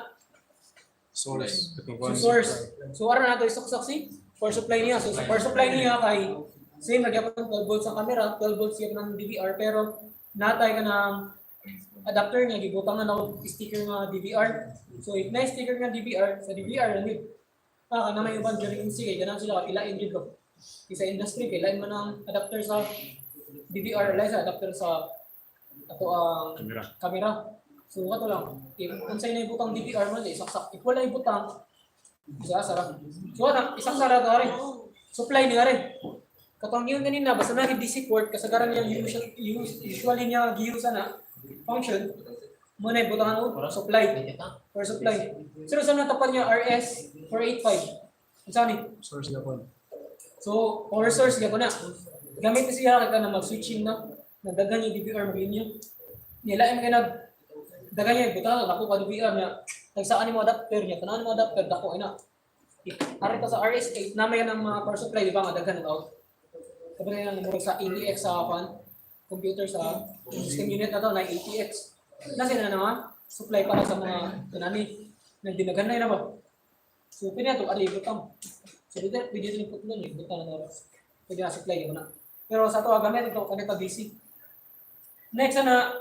Source. So source. So ara na to isuksak si power supply niya. So sa power supply niya kay same lagi gyapon 12 volts ang camera, 12 volts gyapon ang DVR pero natay ka ng adapter niya gibutangan na og sticker nga DVR. So if na sticker nga DVR sa DVR lang yun. Ah, kana may uban during NC kay ganan sila ilain jud ko. Sa industry kay lain man ang adapter sa DVR lain sa adapter sa ato ang Camera. camera. So kato lang, if unsay na ibutang DVR mo, di isaksak. If wala ibutang, isa sara. So ana, isaksak ra rin. Supply ni rin. Katong yun kanina, basta na DC port, kasagaran niya usually, usually niya gi-use na function, mo na ibutangan og supply. For supply. Pero sa natapan niya RS 485. Unsa ni? Source gapon. So, power source gyapon na. Gamit ni siya kay na mag-switching na. Nagdagan yung DVR maglinya. Nilain kay nag dagan niya butang dako ka DVR niya. Tagsaan nimo adapter niya, tanan mo adapter dako ina. Ari ta sa RS8 na may ang mga power supply di ba nga daghan ang out. Sabi na yan, murag sa ATX sa pan, computer sa system unit na to na ATX. Nasa na naman supply para sa mga tunani nang dinaganay na ba. So pwede na to ari butang. So dito pwede rin put nun eh, butang na pwede na supply yun na. Pero sa ato gamit ito kanita DC. Next ana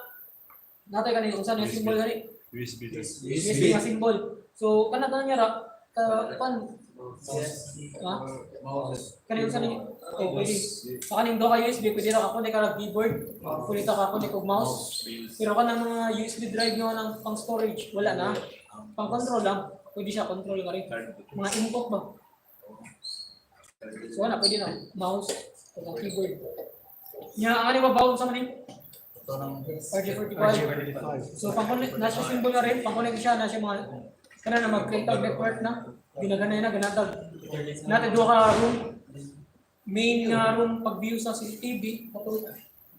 natay kani unsa na yung symbol gani? USB. USB nga symbol. So kana tanan niya ra ka kan ha? Kani unsa ni, oh, pwede. Sa kaning do ka USB pwede ra ka connect ka keyboard, pwede ta ka connect og mouse. Pero kanang mga USB drive nga ng pang storage wala na. Pang control lang, pwede siya control ka rin. Mga input ba? So wala, pwede na mouse o keyboard. Nya ang ano ba bawon sa maning RJ45. So pang-connect na siya symbol na rin, pang-connect siya na siya mga kana na mag-create og network na ginaganay na ganatag. Natin duha ka room, main nga room pag view sa CCTV kato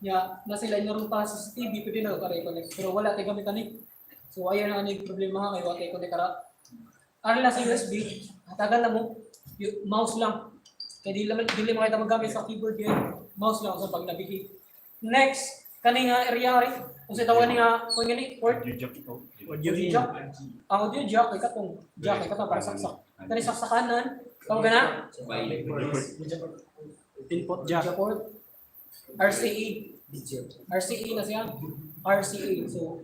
nya nasa ila nga room pa sa CCTV pwede na ka connect pero wala tay gamit ani. So ayan ang ani problema ha kay wa tay connect ara. Ara lang sa USB, hatagan na mo mouse lang. Kay di lang dili mo kita maggamit sa keyboard yun. Mouse lang sa pag navigate. Next, kani nga area rin. Kung sa tawag ni nga kung ngani port Audio jack. Oh. audio jack. Ang audio jack kay katong jack kay katong para saksak. Kani saksakanan, tawag na Input jack. jack port. RCA. RCA na siya. RCA. So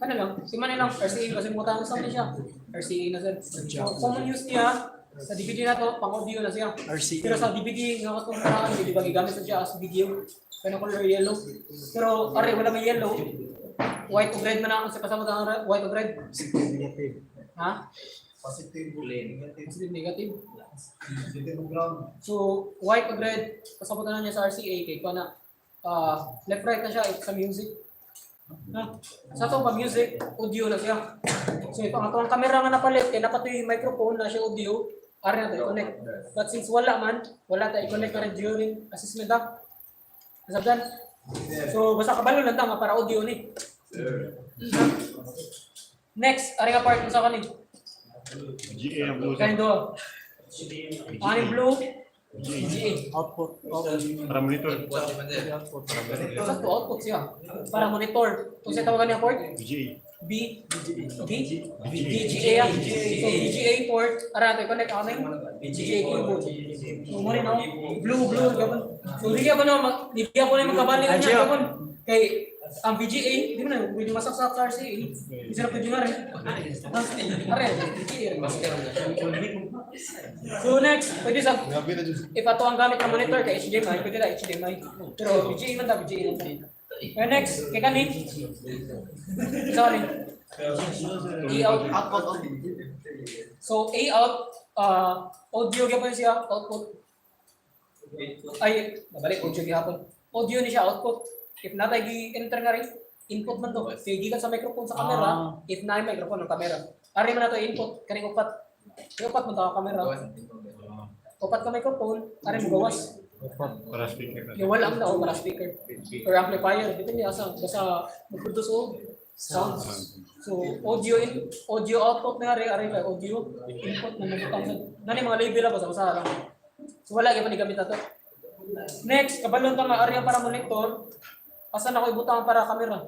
ano lang, si man lang RCA kasi mutang sa siya. RCA na siya. So, common use niya sa DVD na to, pang audio na siya. RCA. Pero sa DVD nga katong paraan, hindi ba gigamit sa siya as video? Kanang color yellow. Pero are wala may yellow. White ug red man ang sa kasama ta white ug red. Ha? Positive. Positive, negative. Negative ground. So white ug red kasabot na niya sa RCA kay kuha na left right na siya sa music. Ha? Sa atong pa music, audio na siya. So if ang atong camera nga napalit kay napatoy yung microphone na siya audio, are na tayo connect. But since wala man, wala tayo i-connect ka rin during assessment ha. Nasabdan? So basta kabalo lang ta nga para audio ni. Ha? Next, ari nga part unsa kani? GA ang blue. Kanin duha. Ani blue, GA. Output. Para monitor. Sa to output siya. Para monitor. Kung sa tawagan niya port, GA. B, B, VGA. Ah. So VGA port, ara natin connect ang ating VGA keyboard. So mo rin no, blue blue gabon. So di ka na di ka na magkabali niya gabon. Kay ang VGA, di mo na pwede masaksak sa RCA. Bisa na pwede nga rin. Are, VGA rin. So next, pwede sa if ato ang gamit ng monitor kay HDMI, pwede na HDMI. Pero VGA man ta, VGA lang ta. And next, kay kani. Sorry. A out. Output. So A out, audio gyapon siya output. Ay, nabalik audio gyapon. Audio ni siya output. If natay gi-enter nga rin, input man to. Kay gikan sa microphone sa camera, if naay microphone ng camera. Ari man nato input kaning upat. Kay upat man ta ka camera. Upat ka microphone, ari mo gawas. Para speaker. Yung wala ang nao para speaker or amplifier, depende asa basta mag-produce og sound. So audio in audio output na ari ari kay audio input na mabutang sa nani mga label lang basta basta lang. So wala gyud pa ni gamit ato. Next, kabalon ta nga area para monitor. Asa na ko ibutang para camera?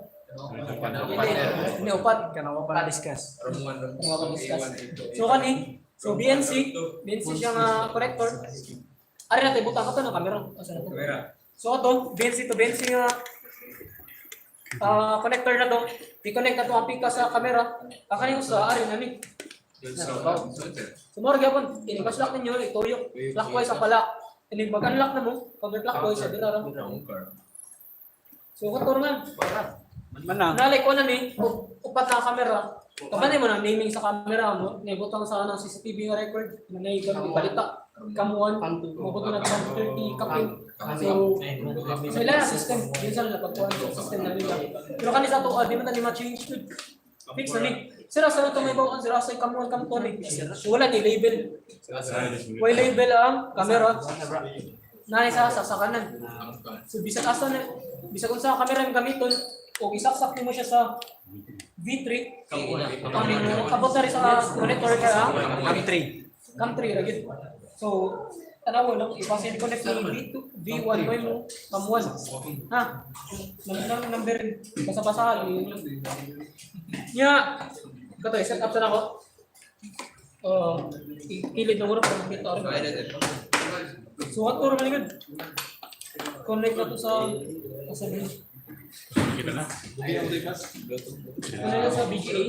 Ni upat. Kanawa pa discuss. Kanawa pa discuss. So kani, so BNC, BNC siya nga connector. Ari na tayo ibutang ka to ng camera. Asa na to? So ato, BNC to BNC nga connector na to. I-connect na to ang pika sa camera. Ang kaning usa ari na ni. So mo gyapon, ini-lock ninyo, ituyok clockwise ang pala. Ini mag-unlock na mo, counterclockwise sa dira ra. So kato man. Man na. Nalay ko na ni, upat na camera. Kabanay mo na naming sa camera mo, naibutang sa anang CCTV nga record, na naigamit balita. Cam 1, mabot na cam 30, kapin. So, sa ila na system, yun sa napagkuhan sa system na nila. Pero kani sa ato, di man na ni ma-change yun. Fix na ni. Sira sa ito may bawaan, sira sa cam 1, cam 2 ni. So, wala ni label. Wala label ang camera. Naay sa sasakanan. So bisag asa na bisag unsa ka camera yung gamiton o isaksak nimo siya sa V3 ang abot na rin sa monitor kaya Cam 3. cam 3 ra gyud. So tanaw lang ipasin connect ni V2 V1 ba mo cam 1. Ha? Number number basa-basa. Nya, kato, set up sa nako. Oh, kilid na mura pag dito aron. Suwat ko man gud. Connect na to sa Kita na. Connect na sa BGA.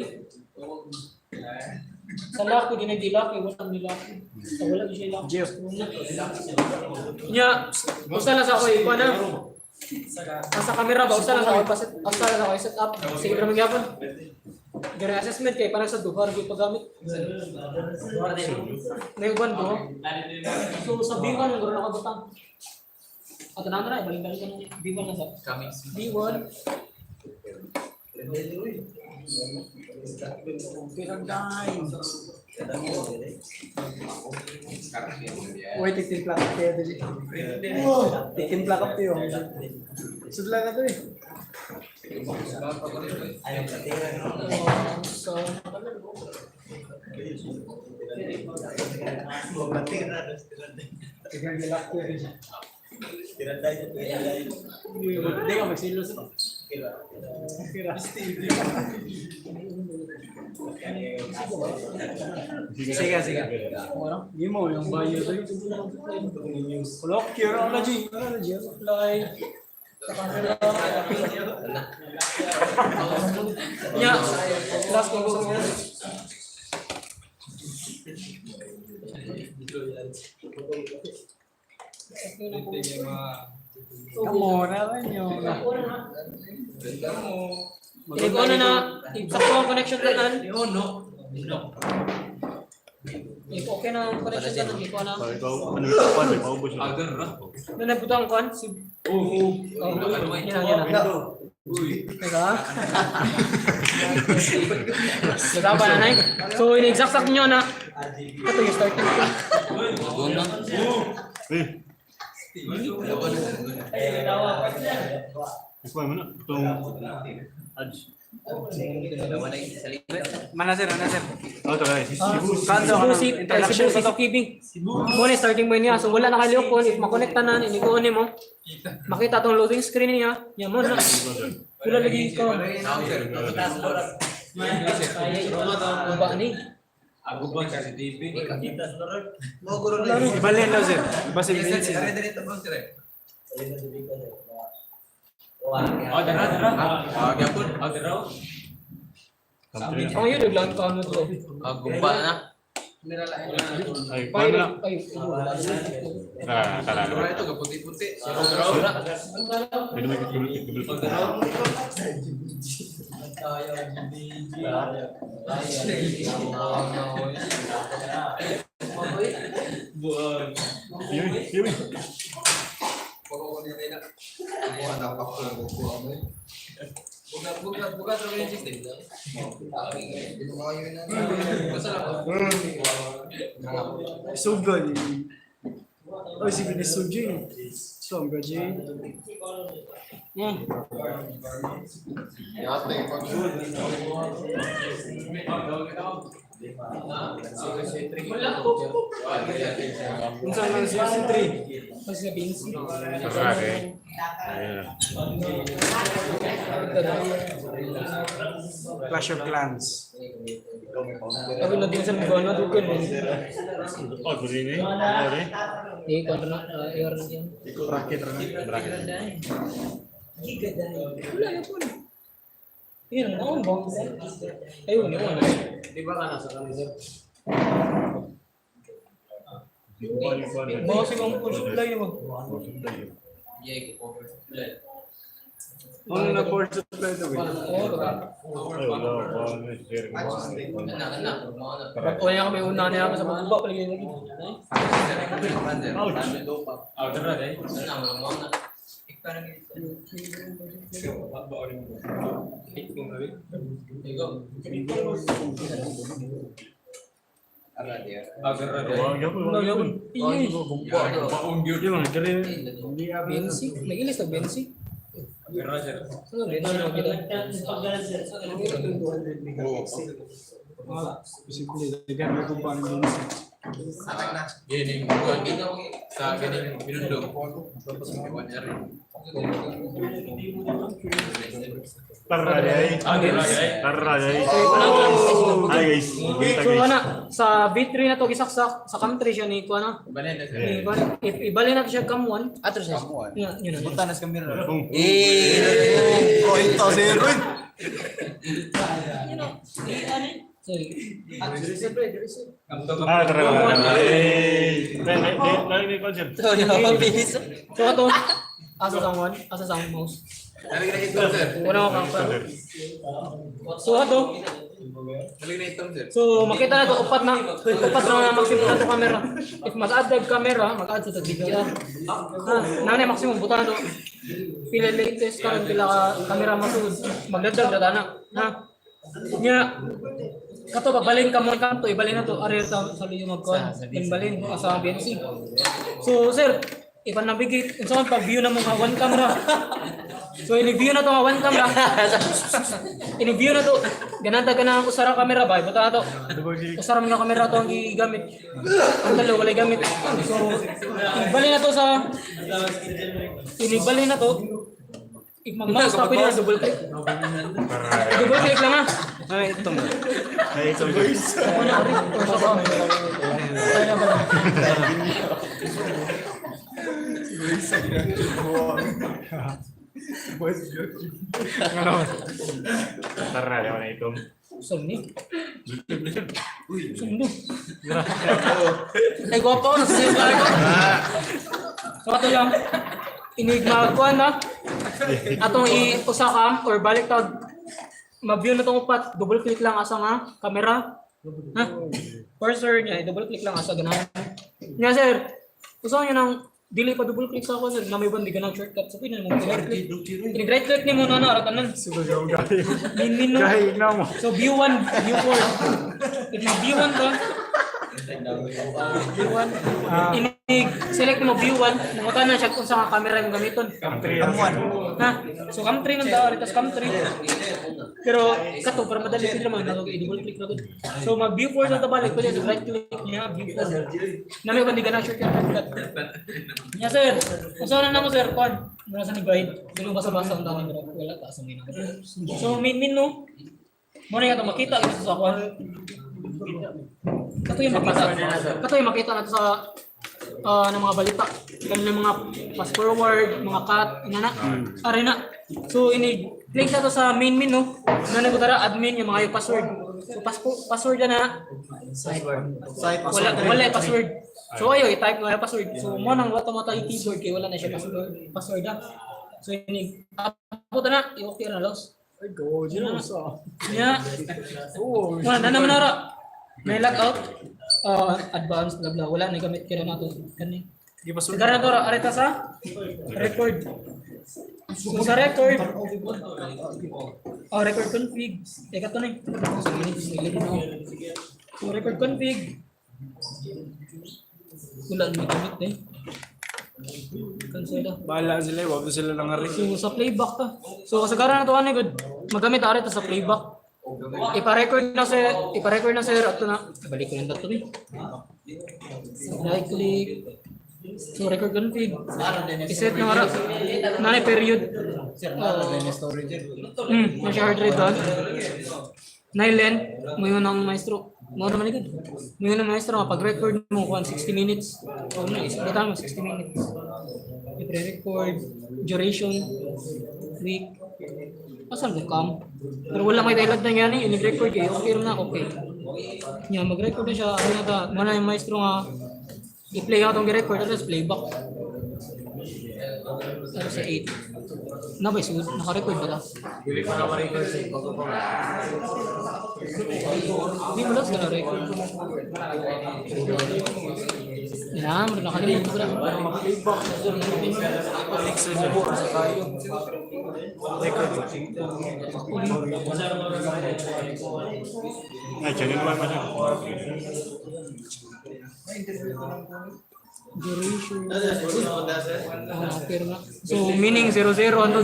Sa lock ko dinay di-lock, eh, wala ni lock. Sa wala di siya lock. Jeff. Nya, usa lang sa ako ikuan na. Sa camera ba usa lang sa ako ipaset, usa lang sa ako set up. Sige ra magyapon. Gara assessment kay para sa duhar gyud paggamit. Naiuban do. So sa B1 ang guro na butang. Ato na na balik-balik ka ng B1 na sa Coming B1. Uy, titimplak up kayo dali. Titimpla ka tayo. Sudla na to eh. So Hindi ka magsilos. Sige, sige. Hindi mo yung bayo to. Kulok, curology. Curology. Apply sa camera. Nya, last ko sa Come on, alam nyo. Ikaw na na, sakto ang connection tanan. If okay na ang connection tanan, ikaw na. Ikaw, ano yung kapan? May paubos na. Agar ra. Doon na butang kwan, si. Oh, yan na, yan na. Teka. Natapa na, Nay. So, in-exact nyo na. Ito yung starting point. Guna. Eh, ikuha mo na. Itong ads. Mana sir, mana sir. Oh, ito guys. Cebu. Kanto ka Cebu ng City, ay, introduction Cebu sa to. CCTV. Mo ni starting point niya. So wala na kayo kung if makonekta na ni mo. Makita tong loading screen niya. Nya mo na. Wala lagi ka. Ba ni? Ako ba sa CCTV? Ibalin daw sir. Basta Sir, sir. sir. Oh, dara, dara. Ah, gyapon. Oh, dara. Ang yun lang ka ano to. Ah, gumba na. Ay, kuha mo na. Ay, Ah, tara. Sura ito, kaputi-puti. Hindi naman ikaw. Yun, yun. Buka buka yung system. Basta lang. Sugod. Oh, sige ni Sujin. So, G. Unsa man siya si 3? Kasi sa Vinci. Okay. Ayun. Clash of Clans. Ako na din sa mga ano dugan. Oh, guri ni. Guri. Eh, kontra na error na yan. Bracket ra na. Bracket. Wala yan po. Yan, ang bang. Ayun, yun. Di ba ka nasa kanila? Baka si Kong Pool supply mo. Yeah, go over. Ano na power supply to? Eh? Oo, baka. Ay, wala. Wala na share ko. Ana, ana. Mga na. O yan kami una na kami sa pagbuba paligid lagi. Ouch. Oh, dara dai. Ana, mga mga na. Ikaw. Oh, dara dai. Wala gyapon, wala gyapon. Iye. Di man diri. Bensi, nagilis na Bensi. Dara sir. Ano Bensi na kita? Posible, daghan mo kung paano din. Gini bukan sa gini binundong. 1 R. Tara ay. Tara ay. Hi guys. Kita So guys. ana sa V3 na to gisaksak sa cam 3 siya ni kuan na. Balin na sir. Ni kuan if ibalin na to siya cam 1. Atro siya. Yun, yun na. Buta na sa camera. Boom. Eh! Oh, ito si Ruin. You know, eh, ano eh? Sorry. Ah, tara tara. Hey. May may may may concert. Sorry, mabilis. So ato asa sa one, asa sa mouse. Dali na itong sir. Wala ko kang. So ato, Dali na itong sir. so makita na to upat na maximum na to camera. If mag-add tag camera, mag-add sa tag video. Ah, na maximum buta na to. Pila latest karon pila ka camera masud. Magdagdag na na. Ha. Nya kato pabalin ka mo kanto ibalin na to ari ta sa liyo magkon. Balin sa BNC. So sir, ipan-navigate unsa man pag view na mo nga one camera. So ini-view na to nga one camera. Ini-view na to. Gananta ka na usara camera ba? Buta na to. Usara man nga camera to ang gigamit. Ang dalawa walay gamit. So ibali na to sa inibali na to. If mag-mouse ka pwede na double click. Double click lang ah. Ay, ito mo. Ay, ito. Ano na ari? Or sa ka. Ay na ba? Tara, yaman na itong. Saan ni? Sundo. Ay, gwapo. Nasa ka ko. So ato lang inigma kuan na. Atong i-usa ka or balik tag ma-view na tong upat, double click lang asa nga camera. Ha? Cursor niya, double click lang asa ganahan. Nya sir, usa niyo nang dili pa double click sa ako sir, na may bandi ganang shortcut. So pwede na mo right click. Ini right click nimo na na ara tanan. Sugaw gahi. Min min no. Gahi na mo. So view 1, view 4. If ma view 1 ka, view 1. Inig select mo view 1, nangutan na siya kung sa camera yung gamiton. Cam 3. Ha? So cam 3 nang tao, tas cam 3. Pero kato para madali pila man nag i-double click na gud. So mag view 4 sa tabalik pwede right click niya view 4. Na may bandi na shortcut shortcut. Nya sir, unsa na namo sir kon? Muna sa ni guide. Dili basa-basa ang dami pero wala ta sa mina. So main min no. Mo na to makita gyud sa kwan. Kato yung makita. Kato yung makita nato sa ng mga balita. Ganun yung mga fast forward, mga cut, ina na. Are na. So ini click na to sa main menu. Nanay ko tara admin yung mga yung password. So password na na. Site. Wala wala yung password. So ayo i-type mo yung password. So mo nang wato mo tayo keyboard kay wala na siya password. Password na. So ini abot na i-okay na los. Ay, go. Di na usa. Nya. Oh, Wala na naman nara. May log out. Advance bla bla wala na gamit kira nato kani. Di ba sulod? Sigara to areta sa record. So sa record, oh, record config. Teka to na eh. So, minutes, na ako. So record config. Wala na gamit eh. Cancel na. Bahala sila, eh. Wag sila lang ari. So sa playback ta. So kasagaran na to ano good. Magamit areta sa playback. Ipa-record na sir ato na. Balik ko lang dato ni. Right click. So record config. I-set na ara. Nanay period. Sir, nara din yung storage. Na siya hard drive doon. Nailen, mo yun ang maestro. Mo naman ikod. Mo yun ang maestro nga pag-record mo kuan 60 minutes. O na, isabot mo 60 minutes. I-pre-record, duration, week. Asan mo cam? Pero wala may tailad na yan eh. In-record eh. Okay na, okay. Nya, mag-record na siya. Ano na ta? Mo na yung maestro nga i-play nga itong record tapos playback. Pero sa 8. Na ba, sud? Naka-record ba ta? Dili pa na ma-record sir. Bago pa. Hindi mo lang sila record. Yan, mo nakalimutan ko lang. Ay, channel 1 pa siya. Duration. Ah, pero nga. So, meaning 00, ano,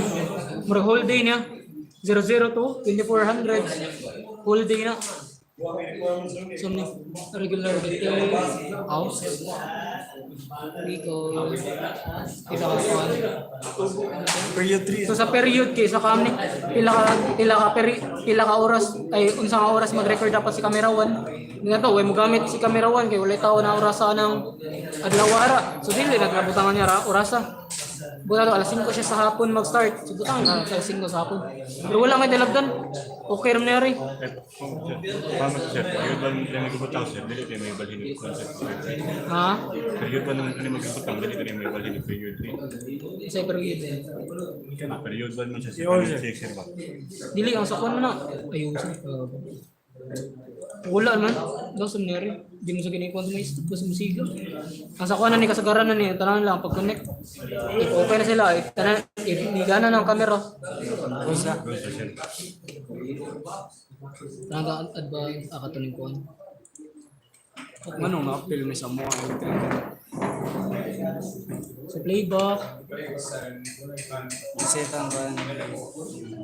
murag whole day niya. 00 to 2400. Whole day na. So, ni regular detail, house, because, pila ka kuan. Period 3. So sa period kay sa kam ni pila ka oras ay unsa nga oras mag-record dapat si camera 1. Nga to, way mo gamit si camera 1 kay walay tawo na orasa ng adlaw ara. So dili naglabutangan niya ra orasa. Buta to alas 5 siya sa hapon mag-start. So butang na alas 5 sa hapon. Pero wala may dalagdan. Okay ram niya rin. Eh, paano sir? Period 1 lang nagbutang sir. Dili kayo may balhin yung concept. Ha? Period 1 naman kami magbutang. Dili kayo may balhin yung period 3. Sa period. Period 1 man siya sir. Yun, Period sir. 6 sir ba? Dili ang sakon mo na. Ayun. Wala man. Daw sa nere. Di mo sa ginikuan sa may basta mo siga. Ang sakuan na ni kasagaran na ni tanan lang pag connect. If okay na sila, if tanan if ni gana ng camera. Gusa. Good sir, sir. Tanan ka advance akatuning kuan. Manong na-appeal ni sa mga. So playback, Setan ba?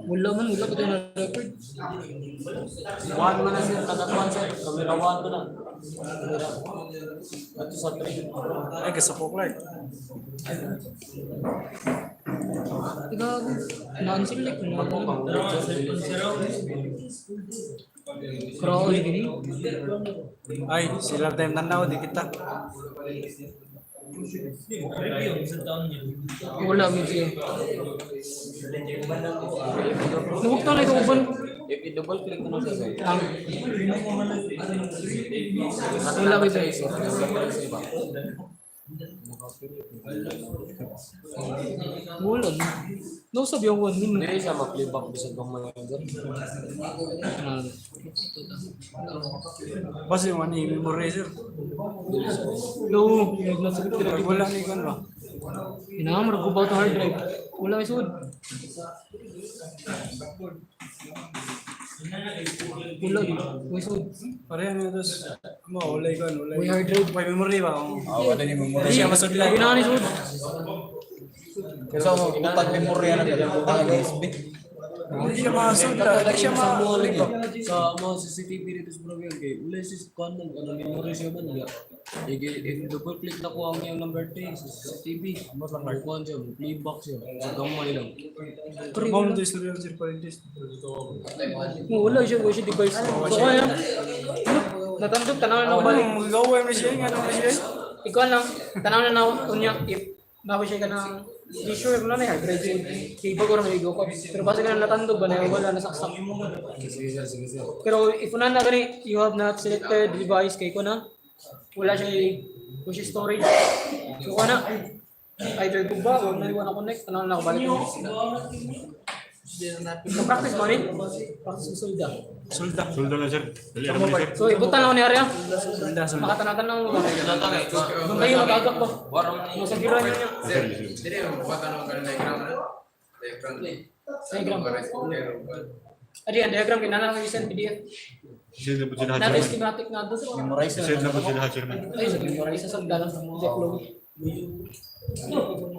wala man wala pa tayo na record. One man na sir, kada one sir. Camera one ko na. Camera. Ato sa three. Ay, gusto ko, Clark. Ikaw, na-unselect na. Crawl gini. Ay, sila time tanaw, di kita. Wala gyud siya. Nabuktan na ito uban. If i-double click mo na siya sir. Ang wala ba siya? Wala. No sabi ang 1 minute. Dili siya ma-playback bisag gamay sir. Basta yung ano, yung memory, sir. No, Pag wala ni kan ba? Inamar ko ba hard drive? Wala may sud. Wala yun. May sud. Pareha na ito. Mo, wala kan, wala. May hard drive. May memory ba? Oo. Ah, wala ni memory. Hindi siya masudlan. Ginawa ni sud. So, butang memory na butang USB. Hindi siya masudlan. Hindi siya ma... Sa mga CCTV dito sa Brasil kay wala si kuan man ano memory siya man ya. Ige if double click na ko ang iyang number 3 sa CCTV. Kuan siya, playback siya. Sa gamay lang. Mom, ito istorya sir, parentis. Oh, wala siya, wala siya device. So kaya, natandog, tanaw na ako balik. Ano, magagawa mo siya, ano mo siya? Ikaw lang, tanaw na na unya, if bago siya ka ng, di sure wala na hard drive yun. Kay bago ra may ko. Pero basta ka na natandog ba na wala nasaksak. Sige sir, sige sir. Pero if una na gani, you have not selected device kay ko na, wala siya wala siya storage. So ko na, either guba o na na connect, tanaw na ako balik. So practice mo rin? Practice mo sulda. Sulda. Suldo na sir. Dali ra man sir. So ibutan lang ko ni Arya. Sulda, sulda. Makatanaw mo ba? Nung kayo mag-agak ba? Masagiran niyo niya. Sir, sir. Dili mo buhatan ang kanang diagram na. Diagram. Diagram. Adi, ang diagram, kinala ko yung PDF. Sir na po sila Natin sir. schematic na doon. Memorize Sir na po sila sir. Ay, sa memorize sa sanggalang sa mga flow.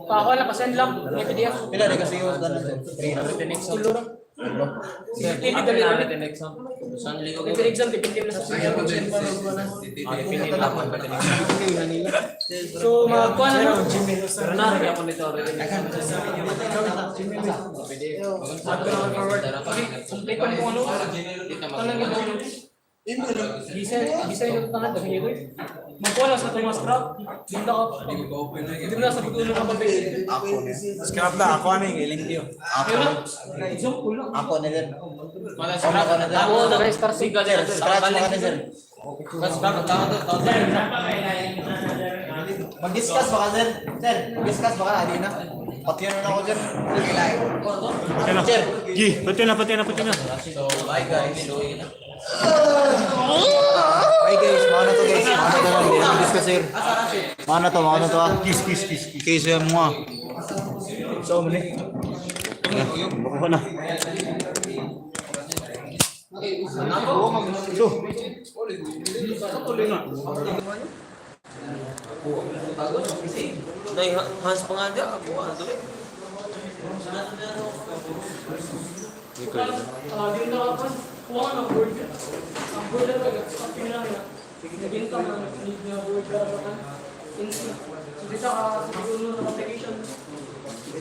Pako lang, pasend lang. May PDF. Pila na kasi yung tanan sir? 300. Tulo ra. Hindi dali Ano rin. natin exam? San ligo Ito exam, depende na sa So, magkuha na no? Pero na, ako nito. Complete pa mo ano? Talang yun. Design, design na tangan, daghan yun. Magkuha lang sa itong mga scrap. Dinda ka. Dinda sa pagtulo ng papel. Ako na. Scrap na, ako ano yung limpyo. Ako. Ayun lang. Exam, wala. Ako na sir. Mala Ako na sir. Ako, guys, start. Sir, scratch mo ka na sir. Mag-discuss ba ka sir? Sir, mag-discuss ba ka? Adi na. Patyan na ako sir. Sir. Gi, pati na, pati na, pati na. So, bye guys. Bye guys, mga na to guys. Mga na to lang. Hindi na mag-discuss sir. Mga na to, mga na to ah. Kiss, kiss, kiss, kiss. Kiss yung mga. So, mali. Baka na. So. Nay, Hans pa nga dyan. Ako, ano to eh. Record. Ah, di na ako. Kuha ka ng board. Ang board na kag na na. Naging ka man need nga board ka sa kan. So dito ka sa uno na application.